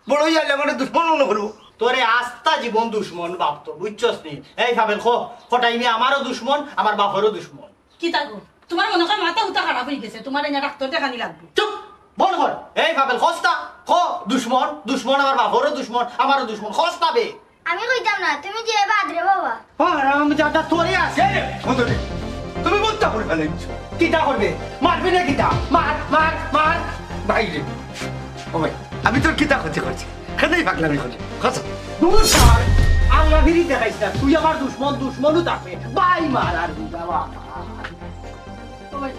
বড় অইয়া আইলে আমারে দুশমন মনে করবো। তোরে আস্তা জীবন দুশমন ভাবতো, বুঝছস নি? এই ফাবেল, খ, খটাই মিয়া আমারও দুশমন, আমার বাপরও দুশমন। কিতা গো? তোমার মনে হয় মাথা উতা খারাপ অই গেছে, তোমার এনে ডাক্তার দেখানি লাগবে। চুপ! বন্ধ কর। এই ফাবেল, খস্তা, খ, দুশমন, দুশমন, আমার বাপরও দুশমন, আমারও দুশমন, খস্তা বে। আমি কইতাম না, তুমি যে বাদ রে বাবা। হারাম জাদা, তোরে আছে রে, বন্ধু রে। তুমি বুঝতা করে ফেলাইছো। কিতা করবে? মারবে না কিতা? মার, মার, মার। ভাই রে, ও ভাই, আমি তোর কিতা ক্ষতি করছি? কেনেই পাগলামি করছি? কথা। দূর সর, আল্লাহ ফিরি দেখাইস না। তুই আমার দুশমন, দুশমনও থাকবে। ভাই মার আর বুঝা বাবা। ও ভাই,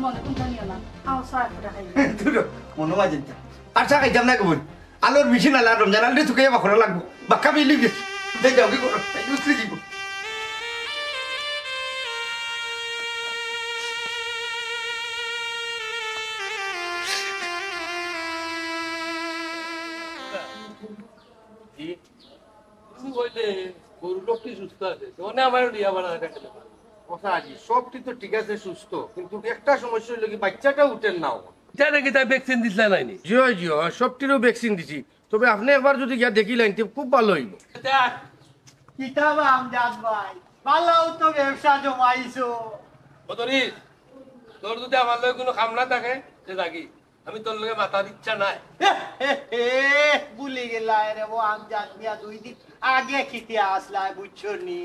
মনে কোনটা নিও না। আও, চা একটা খাই। দূর, মনো মাঝে যা। আর চা খাইতাম না, কবুল। আলোর মেশিন আলা, রমজান আলরে তুকে বাখরা লাগবো। বাক্কা মিলি গেছে। যাই যাও, কি করো? তাই উঠতে দিব। জি। তুমি কইলে গরু লোকটি সুস্থ আছে, তখন আমার লিয়া বাড়া দেখা গেল। কথা আজি, সবটি তো ঠিক আছে সুস্থ, কিন্তু একটা সমস্যা হইলো কি, বাচ্চাটা উঠের না। এটা নাকি তাই ভ্যাকসিন দিছিলা নাইনি? জি অয়, জি অয়, সবটিরও ভ্যাকসিন দিছি। তবে আপনি একবার যদি গিয়া দেখিলেন, তে খুব ভালো হইব। দেখ, কিতাব আমজাদ ভাই, ভালাও তো ব্যবসা জমাইছো। বদরিস, তোর যদি আমার লগে কোনো কাম না থাকে, তে যাগি। আমি তোর লগে মাতার ইচ্ছা নাই। হে, হে, হে, ভুলি গেলায় রে, ও আমজাদ মিয়া দুই দিন আগে কিতা আসলায়, বুঝছো নি?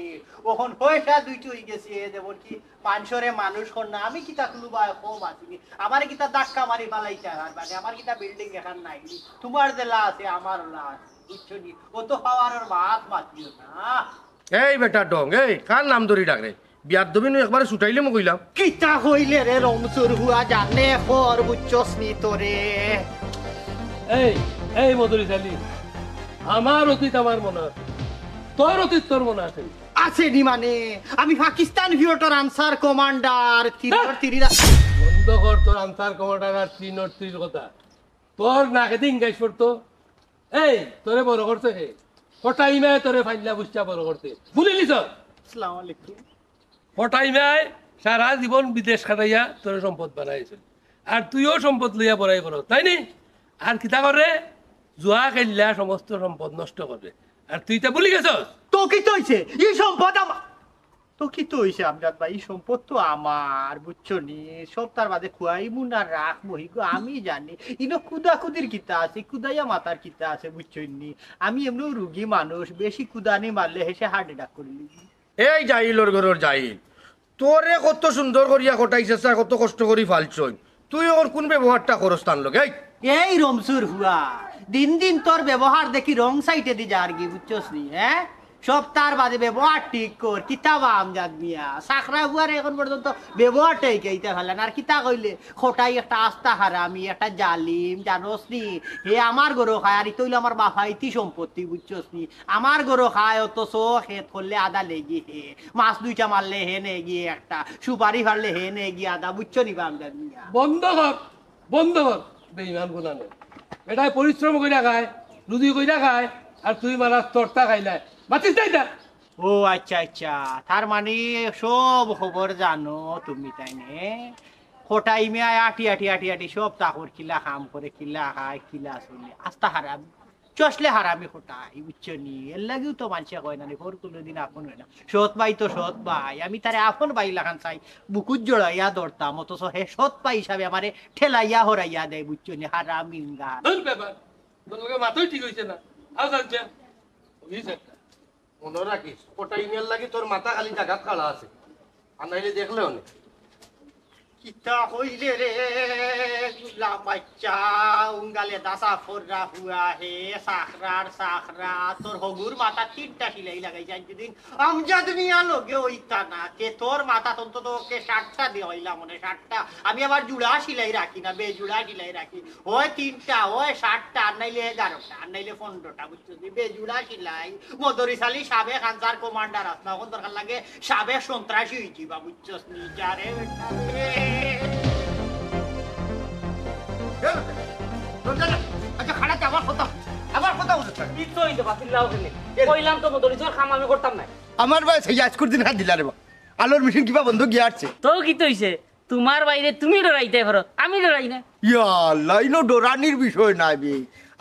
অখন পয়সা দুইটা হই গেছে, যেমন কি মানষরে মানুষ কর না, আমি কিতা কুনু বায় কম আছি নি? আমারে কিতা ধাক্কা মারি ফালাইতায় আর মানে, আমার কিতা বিল্ডিং এখান নাই নি? তোমার যেলা আছে, আমারও লা আছে, বুঝছো নি? ও তো পাওয়ারর মাত মাতিও না। এই বেটা ডং, এই কার নাম ধরি ডাক রে? বিয়ার দবিনু একবারে ছুটাইলে মো কইলাম। কিতা কইলে রে রমসুর হুয়া জানে খর বুঝছস নি তোরে? এই, এই মদরি চালি, আমার অতীত আমার মনে আছে, তোর অতীত তোর মনে আছে নি? আছে নি মানে? আমি পাকিস্তান পিরিয়ডর আনসার কমান্ডার, তিনর তিরিরা। বন্ধ কর তোর আনসার কমান্ডার আর তিনর তিরির কথা। তোর নাকে দিন গাইস পড়তো। এই, তোরে বড় করছে হে। কটাই মায় তোরে ফাইল্লা বুঝতা বড় করছে, ভুলি নিছস? আসসালামু আলাইকুম। কটাই মায় সারা জীবন বিদেশ খাটাইয়া তোরে সম্পদ বানাইছে, আর তুইও সম্পদ লইয়া বড়াই করস, তাই নি? আর কিতা করে? জুয়া খেললা সমস্ত সম্পদ নষ্ট করে, আর তুই তা ভুলি গেছস? তো কিতা অইছে? ই সম্পদ আমার তো কিতা অইছে আমজাদ ভাই? ই সম্পদ তো আমার, বুঝছো নি? সব তার বাদে খুয়াইমু না রাখমু, হিগু আমি জানি। ইনো কুদাকুদির কিতা আছে, কুদাইয়া মাতার কিতা আছে, বুঝছো নি? আমি এমনেউ রুগী মানুষ, বেশি কুদানি মারলে হেষে heart attack করি লিবি। এই জাহিলর ঘরর জাহিল, তোরে কত সুন্দর করিয়া কটাইছে, কত কষ্ট করি ফালছইন, তুই ওর কোন ব্যবহারটা করস তার লগে? এই এই রমসুর হুয়া, দিন দিন তোর ব্যবহার দেখি wrong side-এ দি যারগি, বুঝছস নি? হ্যাঁ, সব তার বাদে ব্যবহার ঠিক কর। কিতা বা আমজাদ মিয়া, চাকরা হুয়ারে এখন পর্যন্ত ব্যবহারটাই কেইতা ফালান। আর কিতা কইলে, কটাই একটা আস্তা হারামি, একটা জালিম, জানোস নি? হে আমার ঘরো খায়, আর ইতা অইলো আমার বাফাইতি সম্পত্তি, বুঝছস নি? আমার ঘরো খায়, অথচ খেত করলে আধা লেগি হে, মাছ দুইটা মারলে হে নেগি একটা, সুপারি ফাড়লে হে নেগি আধা, বুঝছো নি বা আমজাদ মিয়া? বন্ধ কর, বন্ধ কর, বেইমান গুনানে। বেটায় পরিশ্রম কইরা খায়, রুজি কইরা খায়, আর তুই মারাস তরতা খাইলায়। মাতিস না ইতা? ও আচ্ছা আচ্ছা, তার মানে সব খবর জানো তুমি, তাই নে? কটাই মিয়া আটি আটি আটি আটি সব তাকর কিলা কাম করে, কিলা খায়, কিলা চলে, আস্তা হারাম। চশলে হারামি কটাই, বুঝছো নি? এর লাগিউ তো মানষে কয় না নি, পর কুনুদিন আপন অয় না। সৎ ভাই তো সৎ ভাই, আমি তারে আপন ভাই লাখান চাই, বুকুত জড়াইয়া ধরতাম, অথচ হে সৎ ভাই হিসাবে আমারে ঠেলাইয়া হরাইয়া দেয়, বুঝছো নি? হারামিঙ্গা। ধুর বেবান, তোর লগে মাতই ঠিক অইছে না। আও যাও যা। অইছে একটা। মনো রাখিস, কটাই মিয়ার লাগি তোর মাথা খালি জাগাত খাড়া আছে। আর নাইলে দেখলে অনে। কিতা কইলে রে, গুলাম বাচ্চা, উঙ্গালে দাসা ফররা হুয়া হে, চাকরার চাকরা, তোর হগুর মাথা তিনটা সিলাই লাগাইছে। আজ দিন আমজাদ মিয়া লগে অইতা না, কে তোর মাথা অন্তত ওকে সাতটা দেওয়াইলাম, মানে সাতটা। আমি আবার জুড়া সিলাই রাখি না, বেজুড়া সিলাই রাখি। হয় তিনটা, হয় সাতটা, আর নাইলে এগারোটা, আর নাইলে পনেরোটা, বুঝছো? বেজুড়া সিলাই, মদরিস আলী সাবেক আনসার কমান্ডার আস না, অখন দরকার লাগে সাবেক সন্ত্রাসী অইযিবা, বুঝছস নি? যা রে বেটা রে। আচ্ছা, খাড়া, আমার কথা, আমার কথা বলতে চাই। কিচ্ছু অইতে পারছিল না ওখানে। কইলাম তো মদরিসর কাম আমি করতাম না। আমার ভাই সেই আজকুর দিন হাত দিলা রে বা। আলোর মেশিন কিবা বন্ধ গিয়া আসছে। তো কিতা অইছে? তুমার ভাইরে তুমি ডরাইতায় পারো, আমি ডরাই না। ইয়া আল্লাহ, ইনো ডরানির বিষয় নায় বে।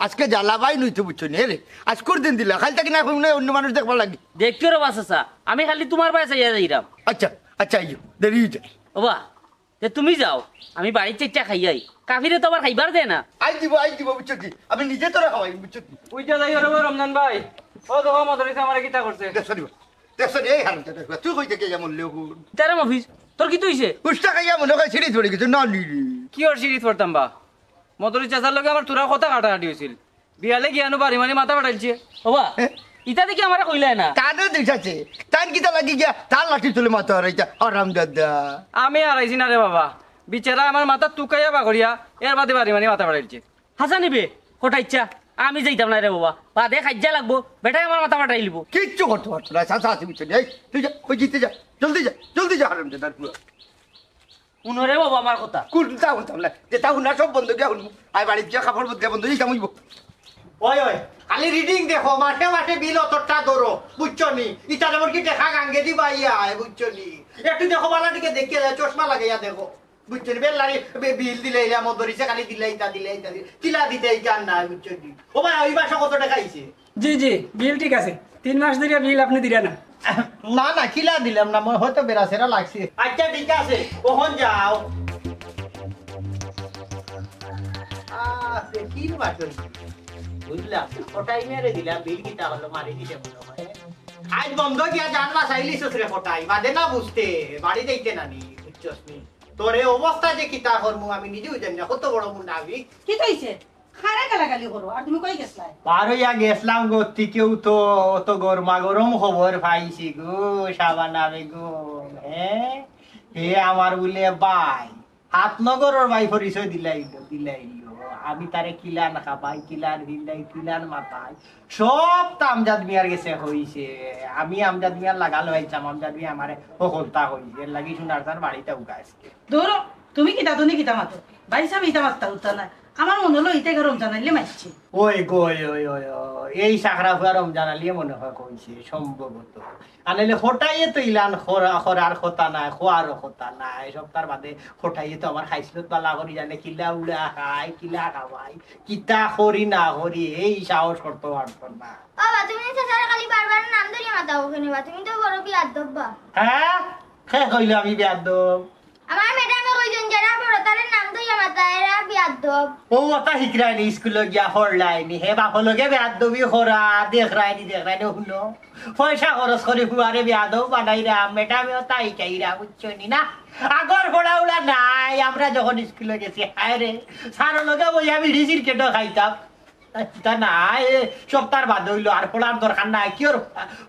আজকে জ্বালা ভাই নইতো বুঝছো নি রে। আজকুর দিন দিলা, কাইল থাকি না কইমু না অন্য মানুষ দেখবার লাগি। দেখছো রে বা চাচা, আমি খালি তুমার ভাই চাইয়া যাইরাম। আচ্ছা, আচ্ছা, আইও, দেরি অইযায়। ওবা, তে তুমি যাও, আমি বাড়িত চাইট্টা খাইয়াই। কাফিরে তো আবার খাইবার দেয় না। আই দিব, আই দিব, বুঝছো কি? আমি নিজে তোরে খাওয়াই, বুঝছো কি? ওই যে যাই রে বা রমজান ভাই, ও দেখো মদরিসে আমারে কিতা করছে। দেখছো নি বা? দেখছো নি, এই হারামজাদা, তুই কই থাকি ইয়া মরলে হুন? তারে মফিজ, তোর কিতা অইছে? উষ্টা খাইয়া মনে হয় সিঁড়ি পড়ি গেছে, না নি রে। কিওর সিঁড়ি পড়তাম বা? মদরিস চাচার লগে আমার থুড়া কথা কাটাকাটি অইছিল। বিয়ালে গিয়া নু বাড়ি মারি মাথা ফাটাইলছে। ওবা, হ্যাঁ? ইতা দেখি আমারে কইলায় না। তারে দুষ আছে। তাইন কিতা লাগি গিয়া তার লাঠি তুলে মাথা ফাটাইতা, হারামজাদা। আমি আর আইছি না রে বাবা। বিচারা আমার মাথা তুকাইয়া বাগড়িয়া, এর বাদে বাড়ি মারি মাথা ফাটাইলছে। হাছা নিবে, কটাইচ্ছা, আমি যাইতাম না রে বাবা। বাদে খাইজ্জা লাগবো, বেটায় আমার মাথা ফাটাইলিবো। কিচ্ছু করতে পারতো না, চাচা আছে বুঝছো নি? এই, তুই যা, ওই জিতে যা, জলদি যা, জলদি যা, হারামজাদার পুয়া। হুনো রে বাবা আমার কথা। কোনটা হুনতাম না? যেটা হুনা সব বন্ধ গিয়া হুনমু। আয় বাড়িত গিয়া কাপড় বদলিয়া বন্ধ, এইটা মুইব। ওই, ওই, খালি reading দেখো, মাসে মাসে বিল অতটা ধরো, বুঝছো নি? ইটা যেমন কি দেখা গাঙ্গেদি বাইয়া আয়, বুঝছো নি? একটু দেখো, বালা দিকে দেখিয়া যায়, চশমা লাগাইয়া দেখো, বুঝছো নি? বেল্লারি বে-, বিল দিলে ইলা মদরিসে খালি দিলে ইটা, দিলে ইটা, দিলে। কিলা দিতে ইটা আর নাই, বুঝছো নি? ও ভাই, ওই মাসে কত টাকা আইছে? জি, জি, বিল ঠিক আছে। তিন মাস ধরিয়া বিল আপনে দিরা না। না, না, কিলা দিলাম না, মনে হয়তো বেড়া সেরা লাগছে। আচ্ছা, ঠিক আছে, অখন যাও। আহ, সে তিন মাস হইছে। বুঝলাম, কটাই মেরে দিলাম, বিল কিতা হলো, মারি দিলে মনে হয়। আজ বন্ধ গিয়া জান বাঁচাইলিছস রে কটাই, বাদে না বুঝতে, বাড়ি যাইতে না নি, বুঝছস নি? তোর এই অবস্থা যে কিতা করমু আমি নিজেও জানি না, কত বড় মুনাফিক। কিতা অইছে? কারে গালাগালি করো? আর তুমি কই গেছলায়? বার অইয়া গেছলাম গো, তিকেও তো অত গরমা গরম খবর পাইছি গো, শাবানা বেগম, হ্যাঁ? হে আমার বুলে ভাই, হাত নগরর ভাই পরিচয় দিলাইলো, দিলাইলো। আমি তারে কিলান খাবাই, কিলান হিন্দাই, কিলান মাতাই, সব তো আমজাদ মিয়ার গেছে কইছে। আমি আমজাদ মিয়ার লাগাল পাইছলাম, আমজাদ মিয়া আমারে হকলতা কইছে, এর লাগি সোনার তার বাড়িতে উঠা আজকে। ধরো, তুমি কিতা, তুমি কিতা মাতো? ভাই সাহেব ইতা মাততা উঠতা না। আমার মনো অইলো ইতা গিয়া রমজান আলীয়ে মাতছে। ওই গো, ওই, ওই, ওই, ওই, এই চাকরা ফুয়া রমজান আলীয়ে মনো অয় কইছে, সম্ভবত। আর নাইলে কটাইয়ে তো ইলান করা-, করার কথা নায়, খোয়ারও কথা নায়। সপ্তার বাদে কটাইয়ে তো আমার খাইছলত বালা করি জানে, কিলা উড়া খায়, কিলা খাওয়ায়, কিতা করি না করি, এই সাহস করতো পারতো না। বাবা, তুমি তো চাচারে খালি বারবার নাম ধরিয়া মাতাও কেনে বা? তুমি তো বড় বিয়াদ্দব বা। হ্যাঁ? কে কইলো আমি বিয়াদ্দব? আমার ম্যাডামে কইছইন, যেরা বড় তারে নাম ধরিয়া মাতা, এরা বিয়াদ্দব। ও ওটা হিকরায়নি, স্কুলো গিয়া পড়লায়নি। হে বাপর লগে বেয়াদবি করা, দেখরায়নি, দেখরায়নি, হুনো। পয়সা খরচ করি ফুয়ারে বেয়াদব বানাইরা, ম্যাডামে ওটা হিকাইরা, বুঝছো নি না? আগর পড়াউলা নাই, আমরা যখন স্কুলো গেছি, হায় রে, স্যারর লগে বইয়া বিড়ি সিগারেটও খাইতাম। তা না, এ সপ্তার বাদে অইলো, আর পড়ার দরকার নাই। কিওর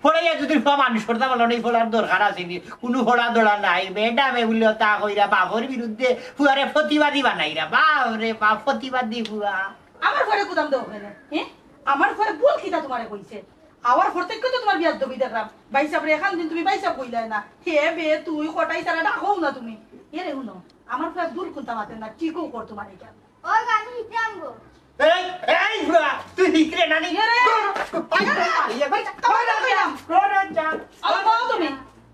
পড়াইয়া যুদি ফুয়া মানুষ করতাম পারলো না, এই পড়ার দরকার আছে নি? কুনু পড়া দড়া নাই। ম্যাডামে বুলে তা কইরা বাপর বিরুদ্ধে ফুয়ারে প্রতিবাদী বানাইরা। বাপ রে বাপ, প্রতিবাদী ফুয়া। আমার ফুয়ারে গুদাম দেও কেনে, হ্যাঁ? আমার ফুয়ায় ভুল কিতা তুমারে কইছে? আওয়ার পর থাকি তো তুমার বিয়াদ্দবি দেখরাম। ভাইসাবরে এখান দিন তুমি ভাইসাব কইলায় না। হে বে, তুই কটাই ছাড়া ডাকো না তুমি। এরে হুনো, আমার ফুয়ায় ভুল কুনতা মাতে না, ঠিকউ কর তুমার ইখান। ওই আমি হিকরাম গো। এই, এই ফুয়া, তুই হিকরে না নি? এরে! ভাই, ভাই, কই না কইলাম? আরে বাবা তুমি,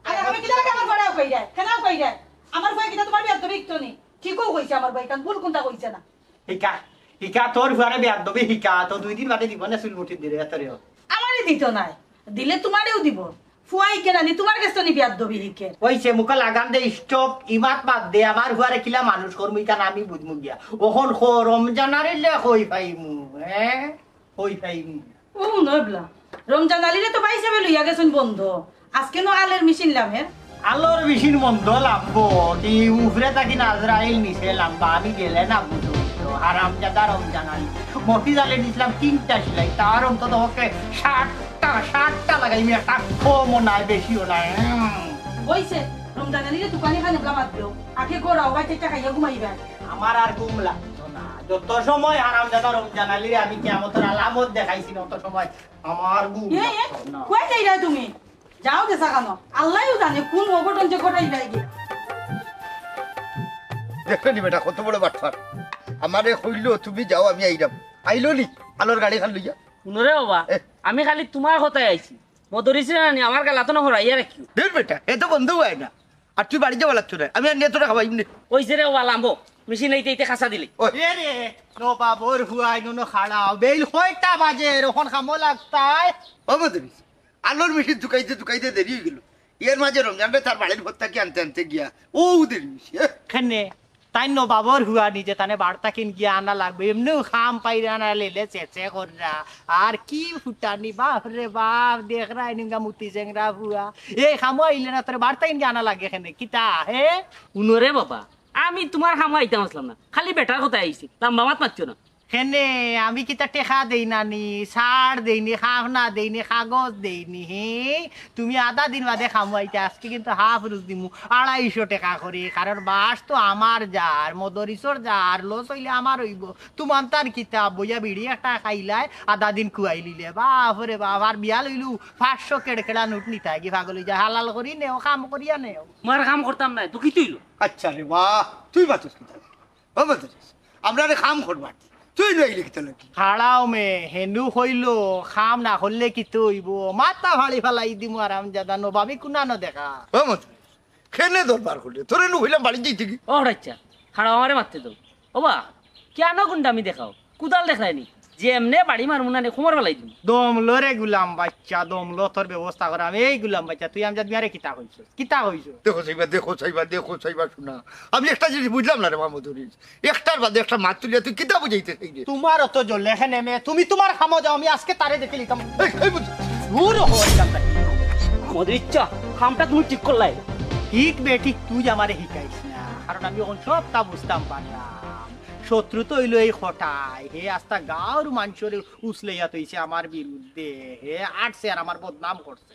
আরে আমি কিতা লাগে আমার ফুয়ারে কইরায়? কেনে কইরায়? আমার ফুয়ায় কিতা তুমার বিয়াদ্দবি হিকতো নি? ঠিকউ কইছে আমার ফুয়ায়, কারণ ভুল কুনতা কইছে না। হিকা, হিকা, তোর ফুয়ারে বেয়াদবি হিকা, তো দুই দিন বাদে দিব না চুল মুঠি দিলে এতরেও। আমারে দিতো নায়, দিলে তুমারেও দিব। ফুয়ায় কেনে নি, তুমার গেছ তো নি বেয়াদবি হিকে। ওই সে মুখে লাগাম দে, stop, ইমাত বাদ দে, আমার ফুয়ারে কিলা মানুষ করমু, ইখান আমি বুঝমু গিয়া। অখন খো, রমজান আলীরে কই পাইমু, হ্যাঁ? কই পাইমু। ও নবলা, রমজান আলীরে তো ভাইসাবে লইয়া গেছইন বন্ধ। আজকে নু আলের মেশিন লামের। আলর মেশিন বন্ধ লামবো, কি উপরে থাকি নাজরাইল নিচে লামবা, আমি গেলে না বুঝো। হারামজাদা রমজান আলী, মফিজ আলী দিছলাম তিনটা সিলাই, তার অন্তত পক্ষে ষাটটা, ষাটটা লাগাইমু, একটা কমও নাই, বেশিও নাই। হুম। অইছে, রমজান আলীরে দোকানে খানে বলা বাদ দেও, আগে গড়াও, ভাই চাইটা খাইয়া ঘুমাইবা। আমার আর ঘুম লাগতো না, যত সময় হারামজাদা রমজান আলীরে আমি কিয়ামতর আলামত দেখাইছি না, অত সময় আমার ঘুম এ, এ, লাগতো না। কই যাইরায় তুমি? যাও গেছা কেনে? আল্লায়উ জানে কুন অঘটন যে ঘটাইলায় গি। দেখছো নি বেটা, কত বড় বাটপার। আমারে কইলো, "তুমি যাও, আমি আইরাম।" আইলো নি, আলর গাড়ি খান লইয়া। হুনো রে বাবা, এ। আমি খালি তুমার কথায় আইছি। মদরিছে না নি, আমার গালাতো না হরাইয়া রাখিও। দূর বেটা, এ তো বন্ধ অয় না। আর তুই বাড়ি যাওয়া লাগতো না, আমি আর নিয়ে তোরা খাওয়াইমু নে। অইছে রে বাবা, লামবো। মেশিন আইতে আইতে খাসা দিলে। ওই। এ রে, নবাবর ফুয়া, ইনো খাড়াও। বেইল কয়টা বাজে, অখন কামো লাগতায়। ও মদরিছ, আলর মেশিন তুকাইতে তুকাইতে দেরি অইগেলো। এর মাঝে রমজান ভাই তার বাড়ির ঘর থাকি আনতে আনতে গিয়া, ও দেরি অইছে। কেনে? তাইন নবাবর ফুয়া নিজে তানে বাড়ি থাকি গিয়া আনা লাগবো। এমনেউ কাম পাইরা না, লেলে চেচে কররা। আর কি ফুটানি, বাপ রে বাপ, দেখরায় নি গা মুতি চেংরা ফুয়া। এই কামো আইলে না, তোরে বাড়ি থাকি গিয়া আনা লাগে কেনে? কিতা, হে? হুনো রে বাবা, আমি তুমার কামো আইতাম আছলাম না, খালি বেটার কথায় আইছি, লাম্বা মাত মাতিও না। কেনে, আমি কিতা টেকা দেই না নি, ছাড় দেই নি, খাজনা দেই নি, কাগজ দেই নি, হে? তুমি আধা দিন বাদে কামো আইতায়, আজকে কিন্তু হাফ রুজ দিমু, আড়াইশো টেকা করি, কারণ বাঁশ তো আমার যার, মদরিছর যার, লস অইলে আমার অইবো। তুমার তার কিতা, বইয়া বিড়ি একটা খাইলায়, আধা দিন খুয়াইলিলে, বাপ রে বাপ, আর বিয়াল অইলেউ পাঁচশো কেড়কেড়া নোট নিতায় গি, পাগল অইযায়, হালাল করি নেও, কাম করিয়া নেও। মার কাম করতাম নায়, তো কিতা অইলো? আচ্ছা রে বাহ, তুই বাঁচস কিতা? ও মদরিছ, আমরারে কাম করবার দি। তুই নইলি কিতা লাগি? খাড়াও মে, হেনু কইলো, কাম না করলে কিতা অইবো? মাথা ফাড়ি ফালাই দিমু হারামজাদা, নবাবি কুনানো দেখা। ও মদরিছ, কেনে দরবার করলে? তোরে নু কইলাম বাড়ি যাইতে গি। ও আচ্ছা, খাড়াও আমারে মাততে দেও। ও বা, কিয়ানো গুন্ডামি দেখাও? কুদাল দেখরায় নি? যেমনে বাড়ি মারমু না নি, কোমর ফালাই দিমু। দম ল রে গুলাম বাইচ্চা, দম ল, তোর ব্যবস্থা করাম। এই গুলাম বাইচ্চা, তুই আমজাদ মিয়ারে কিতা কইছস? কিতা কইছস? দেখো চাইবা, দেখো চাইবা, দেখো চাইবা, শুনা। আমি একটা জিনিস বুঝলাম না রে মা মদরিছ। একটার বাদে একটা মাত তুলিয়া তুই কিতা বুঝাইতে চাইরে? তুমার অত জ্বলে কেনে মে, তুমি তুমার কামো যাও, আমি আজকে তারে দেখিলিতাম। এই, এই বুঝ- দূর হ এখান থাকি। মদরিছ, কামটা তুমি ঠিক করলায়। ঠিক বেঠিক তুই আমারে হিকাইস না, কারণ আমি অখন সবটা বুঝতাম পারলাম। শত্রু তো অইলো এই কটাই, হে আস্তা গাঁওর মানষরে উছলাইয়া থইছে আমার বিরুদ্ধে, হে আটছে আর আমার বদনাম করছে।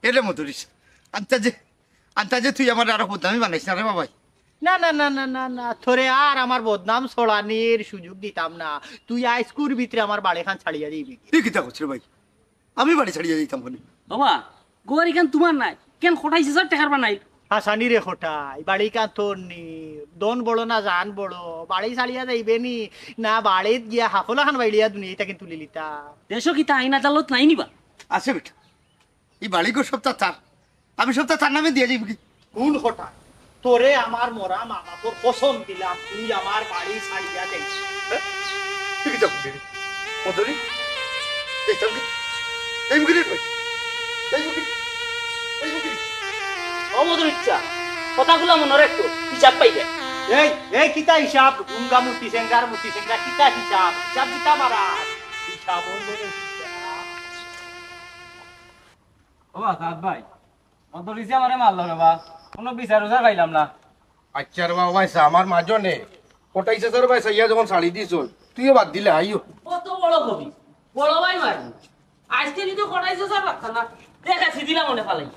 এরে মদরিছ, আন্তাজে, আন্তাজে তুই আমারে আরো বদনামি বানাইস না রে বাবাই। না, না, না, না, না, না, তোরে আর আমার বদনাম ছড়ানির সুযোগ দিতাম না। তুই আইজকুর ভিতরে আমার বাড়িখান ছাড়িয়া যাইবি। তুই কিতা করছিস রে ভাই? আমি বাড়ি ছাড়িয়া যাইতাম কেনে? বাবা, ঘর ইখান তুমার নায়, কেন কটাই চাচার টেকার বানাইল? হাসানি রে খটাই, বাড়ি কান্তর নি, দন বড় না জান বড়, বাড়ি ছাড়িয়া যাইবে নি, না বাড়িত গিয়া হাফলা খান বাইলিয়া দুনিয়া ইতা কিন্তু লিলিতা। দেশো কিতা আইন আদালত নাই নি বা? আছে বেটা, ই বাড়ি ঘর সবতা তার, আমি সবতা তার নামে দিয়া যাইব কি? কোন খটাই? তোরে আমার মরা মা বাপর কসম দিলাম, তুই আমার বাড়ি ছাড়িয়া যাইস। হ্যাঁ? তুই কি যাবি রে? মদরি? এই যাবি? এই মুখে রে ভাই? এই মুখে? এই মুখে? ও মদরিচ্ছা, কথাগুলা মনো রাখতো, হিসাব পাইবে। এই, এই কিতা হিসাব? গুঙ্গা মূর্তি সেঙ্গার মূর্তি সেঙ্গা কিতা হিসাব? হিসাব দিতা মারা। হিসাব অইলো রে হিসাব। ও বা, সাদ ভাই, মদরিসে আমারে মারলো রে বা, কোনো বিচার উচার পাইলাম না। আচ্ছা রে বা, ও ভাই, সা-, আমার মাজনে কটাই চাচার ভাই সাইয়া যখন ছাড়ি দিস, তুইও বাদ দিলে আইও। কত বড় কবি, বড় ভাই মারি। আজকে যদি কটাই চাচার রাখতা না, দেখা সিদিলা মনে ফালাই।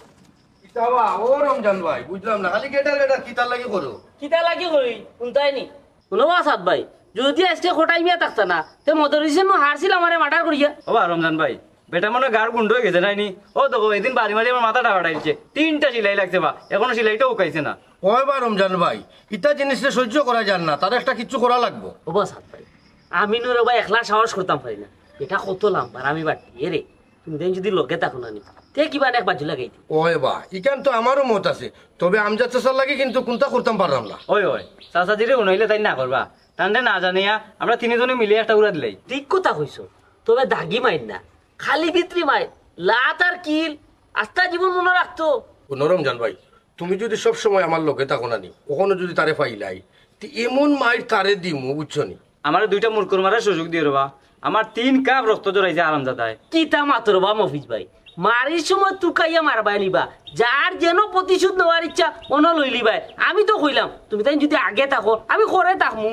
কিতা বা, ও রমজান ভাই, বুঝলাম না, খালি গেটার গেটার কিতার লাগি করো? কিতা লাগি করি, শুনতাই নি? শুনো বা সাদ ভাই, যদি আজকে কটাই মিয়া থাকতা না, তে মদরিসে নু হারছিল আমারে মার্ডার করিয়া। ও বা রমজান ভাই, বেটা মনে গার গুন্ড হয়ে গেছে নাইনি? ও দেখো, এদিন বাড়ি মারি আমার মাথাটা ফাটাইছে, তিনটা সিলাই লাগছে বা, এখনো সিলাইটা উকাইছে না। ওই বা রমজান ভাই, ইতা জিনিসরে সহ্য করা যার না, তার একটা কিচ্ছু করা লাগবো। ও বা সাদ ভাই, আমি নু রে বা একলা সাহস করতাম পারি না, এটা কত লাম্বার আমি বাড়তি, এ রে, তুমি দেন যদি লগে থাকো না নি, তে কিবা এক বাজু লাগাই দি। ওই বা, ইখান তো আমারও মত আছে, তবে আমজাদ চাচার লাগি কিন্তু কুন্তা করতাম পারলাম না। ওই ওই, চাচাজিরে উনাইলে তাই না করবা, তানরে না জানিয়া আমরা তিনজনে মিলে একটা উড়া দিলাই। ঠিক কথা কইছো, তবে দাগি মাইর না, খালি ভিতরি মাইর, লাত আর কিল, আস্তা জীবন মনে রাখতো। ও নরম জান ভাই, তুমি যদি সব সময় আমার লগে থাকো না নি, কখনো যদি তারে পাইলাই, তে এমন মাইর তারে দিমু, বুঝছো নি? আমারে দুইটা মুরকুর মারার সুযোগ দিও রে বা, আমার তিন কাপ রক্ত জড়াইছে হারামজাদায়। কিতা মাতো রে বা মফিজ ভাই, মারির সময় তুকাইয়া মারবায় নি বা, যার যেন প্রতিশোধ নেওয়ার ইচ্ছা অনো লইলিবায়। আমি তো কইলাম, তুমি তাইন যদি আগে থাকো, আমি করে থাকমু।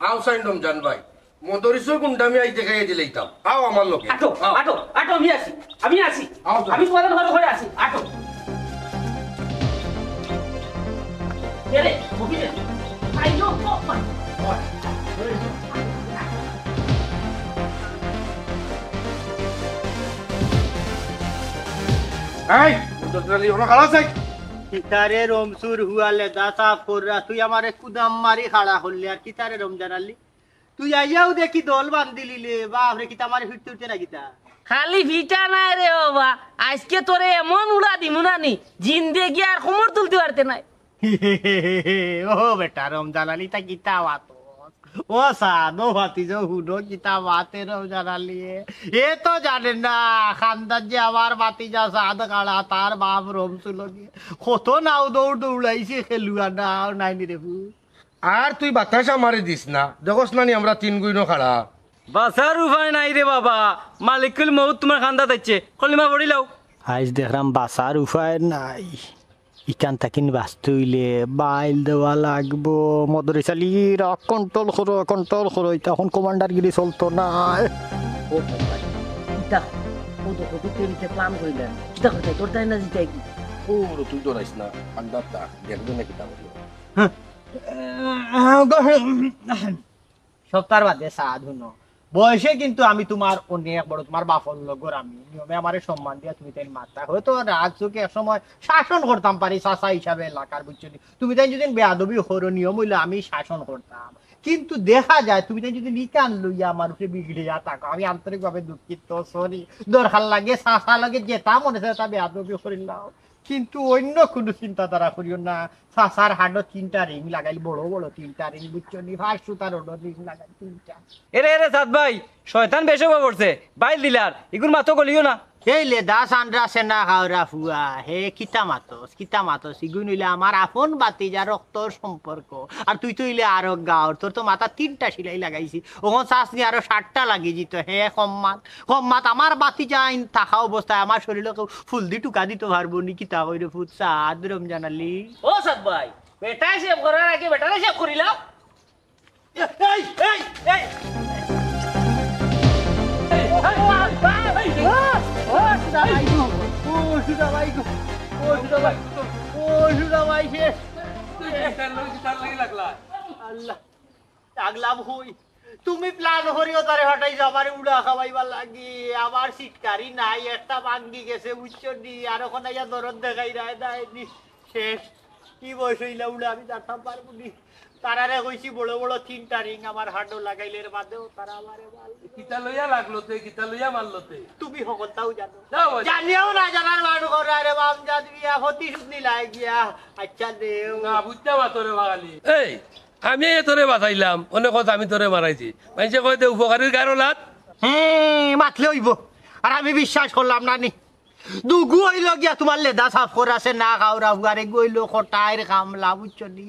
আও সাইন রমজান ভাই, মদরিসর গুন্ডামি আইজ দেখাইয়া দিলাইতাম। আও আমার লগে। আটো, আও। আটো, আটো, আমি আছি, আমি আছি। আও তো। আমি তোমাদের ঘরে, ঘরে আছি, আটো। এ রে, মফিজ রে। আইও, ও, মা। এই, মুদ্দত আলী, ওখানে খাড়া আছে? কিতারে রমসুর হুয়ালে দা সাফ কররা, তুই আমারে কুদাম মারি খাড়া করলি, আর কিতারে রমজান আলী? তুই আইয়াও দেখি দল বান্ধিলিলে, বাপরে, কিতা আমারে ফিরতে উঠতে না কিতা? খালি ফিটা নাই রে বাবা, আজকে তোরে এমন উড়া দিমু না নি, জিন্দেগি আর কোমর তুলতে পারতে নাই। ও বেটা রমজান আলী, তা কিতা মাতস? ও সাদ, ও ভাতিজা, হুনো কিতা মাতে রমজান আলী। এ তো জানে না, খান্দাত যে আমার ভাতিজা সাদ খাড়া, তার বাপ রমসু লগে কত নাও দৌড় দৌড়াইছে, খেলুয়া নাও নাই নি রে ফু। আর তুই বাতাস আমারে দিস না, দেখোস না নি আমরা তিন গুইনো খাড়া। বাঁচার উপায় নাই রে বাবা, মালিকুল মউত তুমার খান্দাত আইছে, কলিমা পড়িলাও। আইজ দেখরাম বাঁচার উপায় নাই, ইখান থাকিন বাঁচতে অইলে বাইল দেওয়া লাগবো। মদরিস আলী, রাগ control করো, control করো, ইতা অখন কমান্ডার গিরি চলতো না। ও ভাই, ইতা, ও তো কত তেরিতে প্ল্যান করিলেন, কিতা করতে তোর তাই না জিতাই কি? ও রে, তুই ডরাইস না, আন্ডারটা দেখবে না কিতা করিও। হ্যাঁ। সপ্তাহ বাদে সাদ হুনো, বয়সে কিন্তু আমি তুমার অনেক বড়, তুমার বাপর লগর আমি। নিয়মে আমারে সম্মান দিয়া তুমি তাইন মাততা। হয়তো রাগ চোখে এক সময় শাসন করতাম পারি চাচা হিসাবে এলাকার, বুঝছো নি? তুমি তাইন যদি বেয়াদবি করো, নিয়ম অইলো আমি শাসন করতাম। কিন্তু দেখা যায় তুমি তাইন যদি নিকান লইয়া আমার উপরে বিগড়িয়া থাকো, আমি আন্তরিকভাবে দুঃখিত, sorry। দরকার লাগে চাচা লগে যেতা মনে চায় তা বেয়াদবি করিলাও। কিন্তু অন্য কুনু চিন্তাধারা করিও না। চাচার হাড়ো তিনটা রিং লাগাইল, বড় বড় তিনটা রিং, বুঝছো নি? ফার্স্ট সুতার ওডো রিং লাগাইল তিনটা। এরে, এরে, সাদ ভাই, শয়তান বেশ হবা পড়ছে, বাইল দিলার, ইগুর মাতো গলিও না। এই লেদা সান্ড্রা সেনা খাওরা ফুয়া, হে কিতা মাতস, কিতা মাতস, ইগুন অইলে আমার আপন বাতিজা রক্তর সম্পর্ক। আর তুই তো অইলে আরক গাঁওর, তোর তো মাথা তিনটা সিলাই লাগাইছি, অখন চাস নি আরো সাতটা লাগি যিত, হে কম মাত। কম মাত, আমার বাতিজা আইন থাকা অবস্থায় আমার শরীরে কেউ ফুল দি টুকা দিতো পারবো নি? কিতা কইরে ফুত সাদ রমজান আলী? ও সাদ ভাই, বেটায় সেভ করার আগে বেটারে সেভ করিলাও। এই, এই, এই। ও সুদা ভাই গো, ও সুদা ভাই গো, ও সুদা ভাই, ও সুদা ভাই শেষ। আল্লাহ, লাগলাম হই। তুমি প্ল্যান করিও তারে হটাই যাও, আমারে উড়া খাওয়াইবার লাগি। আমার সিটকারি নাই, একটা ভাঙ্গি গেছে, বুঝছো নি? আর অখন আইয়া দরদ দেখাইরায়, দায় নি। শেষ। কি বয়স অইলা উড়া আমি জানতাম পারবো নি। তারারে কইছি বড় বড় তিনটা রিং আমার হাডো লাগাইলের বাদেও তারা আমারে মারলো। কিতা লইয়া লাগলো তে, কিতা লইয়া মারলো তে? তুমি হকলতাউ জানো। না, ওই জানিয়াও না জানার মান করা রে বাম জাত বিয়া, প্রতিশোধ নিলাই গিয়া। আচ্ছা দেও। না, বুঝতে পারতো রে বাঙালি। এই, আমি এই তোরে বাঁচাইলাম, অনেক কথা আমি তোরে মারাইছি। মাইনষে কয় দে উপকারীর গারো লাত। হুম, মাতলে অইবো। আর আমি বিশ্বাস করলাম না নি। দুগু অইলো গিয়া তুমার লেদা সাফ করা আছে না খাওরা হুয়ারে গইলো কটাইর কামলা, বুঝছো নি?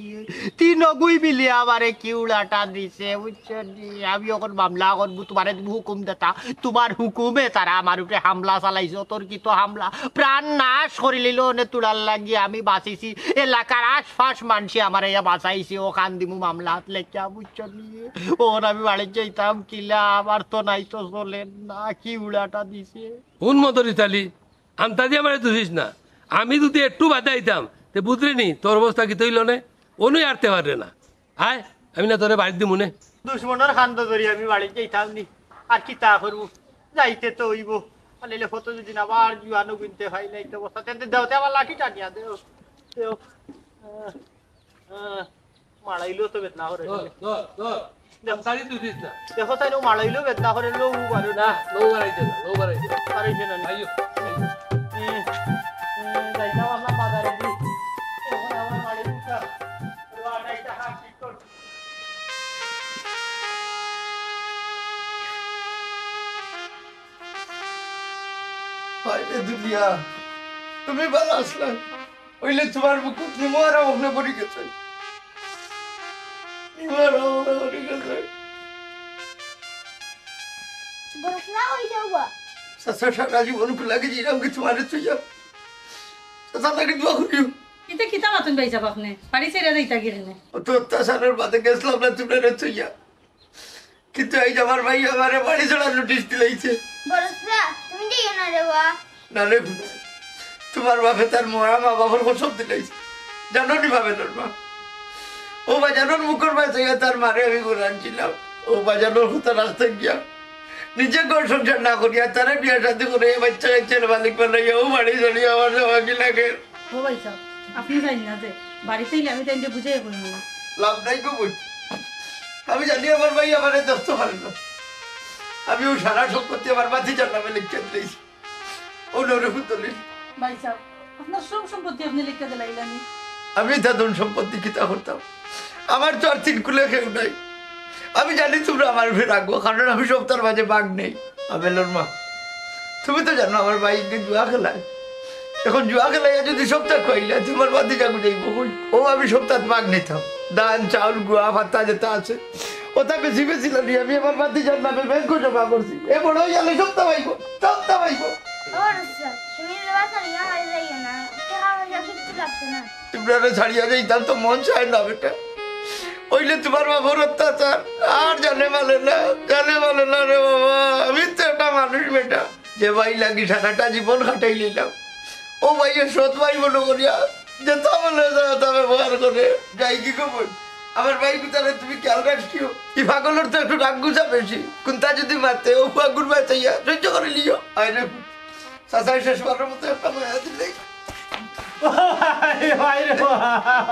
তিন গুই মিলিয়া আমারে কি উড়াটা দিছে, বুঝছো নি? আমি অখন মামলা করবো, তুমারে তুমি হুকুম দেতা, তুমার হুকুমে তারা আমার উপরে হামলা চালাইছে, অতর্কিত হামলা, প্রাণ নাশ করি লিলো অনে তুড়ার লাগি আমি বাঁচিছি, এলাকার আশপাশ মানষে আমারে ইয়া বাঁচাইছে, অখান দিমু মামলাত লেখিয়া, বুঝছো নি? অখন আমি বাড়িত যাইতাম কিলা, আমার তো নাই তো চলে না, কি উড়াটা দিছে। হুন মদরিছ আলী, আন্তাজি আমারে দুষিস না। আমি যুদি একটু বাদে আইতাম, তে বুঝরে নি, তোর অবস্থা কিতা অইলো নে? অনু আরতে পাররে না। আয়, আমি না তোরে বাড়িত দিমু নে। দুশমনর কান্দো ধরি আমি বাড়িত যাইতাম নি। আর কিতা করমু? যাইতে তো অইবো। আর নাইলে কত দিন আবার জুয়ানো গুনতে পাই নাই তো অবস্থা। তেন্তে দেও, তে আমার লাঠিটা নিয়া দেও। দেও। আহ, আহ। মারাইলেও তো বেদনা করে। ধর, ধর, ধর। দেখ। তাড়াতাড়ি তুই দিস না। দেখো তাই ও মারাইলেও বেদনা করে, লো উ বারো না। না, লো বাড়াইছে না, লো বাড়াইছে না। পারিছে না। আইও, আইও। এ, এ, যাইতাম আপনার বাজারে দি। এখন আমার বাড়ি উঠা। লো, আটাইটা হাত ঠিক কর। হায় রে দুনিয়া, তুমি ভালা আছলায়? অইলে তুমার বুকুত নিমো আর আমনে পড়ি গেছে। নিমো আর আমনে পড়ি গেছে। বড় ফুয়া, ওই যাও বা। চাচা, সারা জীবন কুলাগে যাইরাম কি তুমারে থইয়া? চাচা, তাকে দোয়া করিও। ইতা কিতা মাতইন ভাইসাব আপনে? বাড়ি ছাড়িয়া যাইতা কি কেনে? অত অত্যাচারর বাদে গেছলাম না তুমরারে থইয়া। কিন্তু এই যে আমার ভাই আমারে বাড়ি ছাড়ার নোটিশ দিলাইছে। বড় চাচা, তুমি যাইও না রে বা। না রে পুত, তুমার বাপে তার মরা মা বাপর কসম দিলাইছে। জানো নি বাপে তোর মা? ও বাজানোর মুখর বায় চাইয়া তার মারে আমি ঘরে আনছিলাম। ও বাজানোর কথা রাখতে গিয়া নিজে ঘর সংসার না করিয়া তারে বিয়া শাদী করে এই বাচ্চা কাচ্চার মালিক বানাইয়া ও বাড়ি ছাড়িয়া আমার যাওয়া কি লাগে? ও ভাইসাব, আপনে যাইন না যে, বাড়িত আইলে আমি তাইনরে বুঝাইয়া কইমু। লাভ নাই গো বইন, আমি জানি আমার ভাই আমারে ধরতে পারে না। আমি ও সারা সম্পত্তি আমার ভাতিজার নামে লেখিয়া দিলাইছি। ও নরে পুতলি। ভাইসাব, আপনার সব সম্পত্তি আপনে লেখিয়া দিলাইলা নি? আমি তা ধন সম্পত্তি কিতা করতাম? আমার তো আর তিন কুলে কেউ নাই। আমি জানি তুমরা আমার উপরে রাগো, কারণ আমি সবতার মাঝে ভাগ নেই। আবেলর মা, তুমি তো জানো আমার ভাই ইগে জুয়া খেলায়। এখন জুয়া খেলাইয়া যুদি সবতা খুয়াইলা, তুমার ভাতিজা গুজাইবো কই? ও আমি সবতাত ভাগ নিতাম। ধান, চাউল, গুয়া, ভাতা যেতা আছে, অতা বেশি বেশি লই আমি আমার ভাতিজার নামে ব্যাংকো জমা করছি। এ বড় অইয়া সবতা পাইবো, সবতা পাইবো। ও রুস্তম, তুমি বাবা ছাড়িয়া বাড়ি যাইও না, টেকা পয়সা কিচ্ছু লাগতো না। তুমরারে ছাড়িয়া যাইতাম তো মন চায় না বেটা, অইলে তুমার বাপর অত্যাচার আর জানে মানে না, জানে মানে না রে বাবা। আমি তো একটা মানুষ বেটা, যে ভাই লাগি সারাটা জীবন কাটাই লইলাম, ও ভাইয়ে সৎ ভাই মনে করিয়া যেতা বলে যায় অতা ব্যবহার করে। যাই কি খবর? আমার ভাই গুতারে তুমি খেয়াল রাখিও। ই পাগলর তো একটু রাগ গুছা বেশি। কুন্তা যুদি মাতে, ও ফাগুর মাতে ইয়া সহ্য করি লিও। আয় রে, চাচায় শেষবারের মতো একটা মায়া দিলে। ভাই, ভাই রে,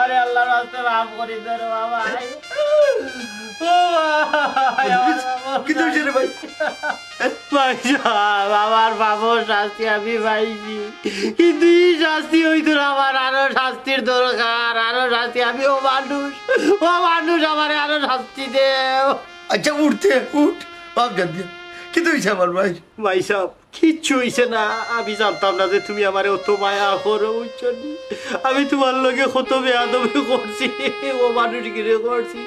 আরে আল্লাহর ওয়াস্তে মাফ করি দে রে বাবা। ও ভাই, আমার বাবা। কিতা অইছে রে ভাই? ভাইসাব, আমার বাপর শাস্তি আমি পাইছি, কিন্তু ই শাস্তি অইতো না, আমার আরো শাস্তির দরকার, আরো শাস্তি। আমি অমানুষ, অমানুষ, আমারে আরো শাস্তি দেও। আচ্ছা, উঠতে, উঠ, বাপ জান দিয়া। কিতা অইছে আমার ভাই? ভাইসাব, কিচ্ছু অইছে না, আমি জানতাম না যে তুমি আমারে অত মায়া করো, বুঝছো নি? আমি তুমার লগে কত বেয়াদবি করছি, অমানুষগিরি করছি।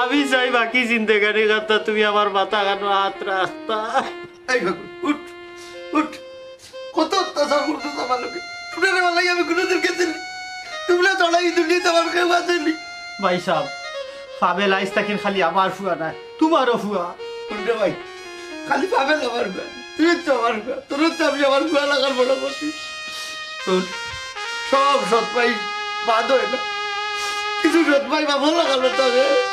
আমি চাই বাকি জিন্দেগানির কান্তা তুমি আমার মাথাখানো আত রাখতা। এই বাবু, উঠ, উঠ। কত অত্যাচার করছো আমার লগে। তুমরারে বালাই আমি কুনুদিন গেছি নি? তুমরা ছাড়া ই দুনিয়াত আমার কেউ আছে নি? ভাইসাব, পাভেল আইজ থাকি খালি আমার ফুয়া নায়, তুমারও ফুয়া। হুন রে ভাই, খালি পাভেল আমার ফুয়া, তুই তো আমার ফুয়া, তোর তো আমি আমার ফুয়া লাখান বড় করছি। হুন, সব সৎ ভাই বাদ অয় না, কিছু সৎ ভাই বাপর লাখান অইতে অয়।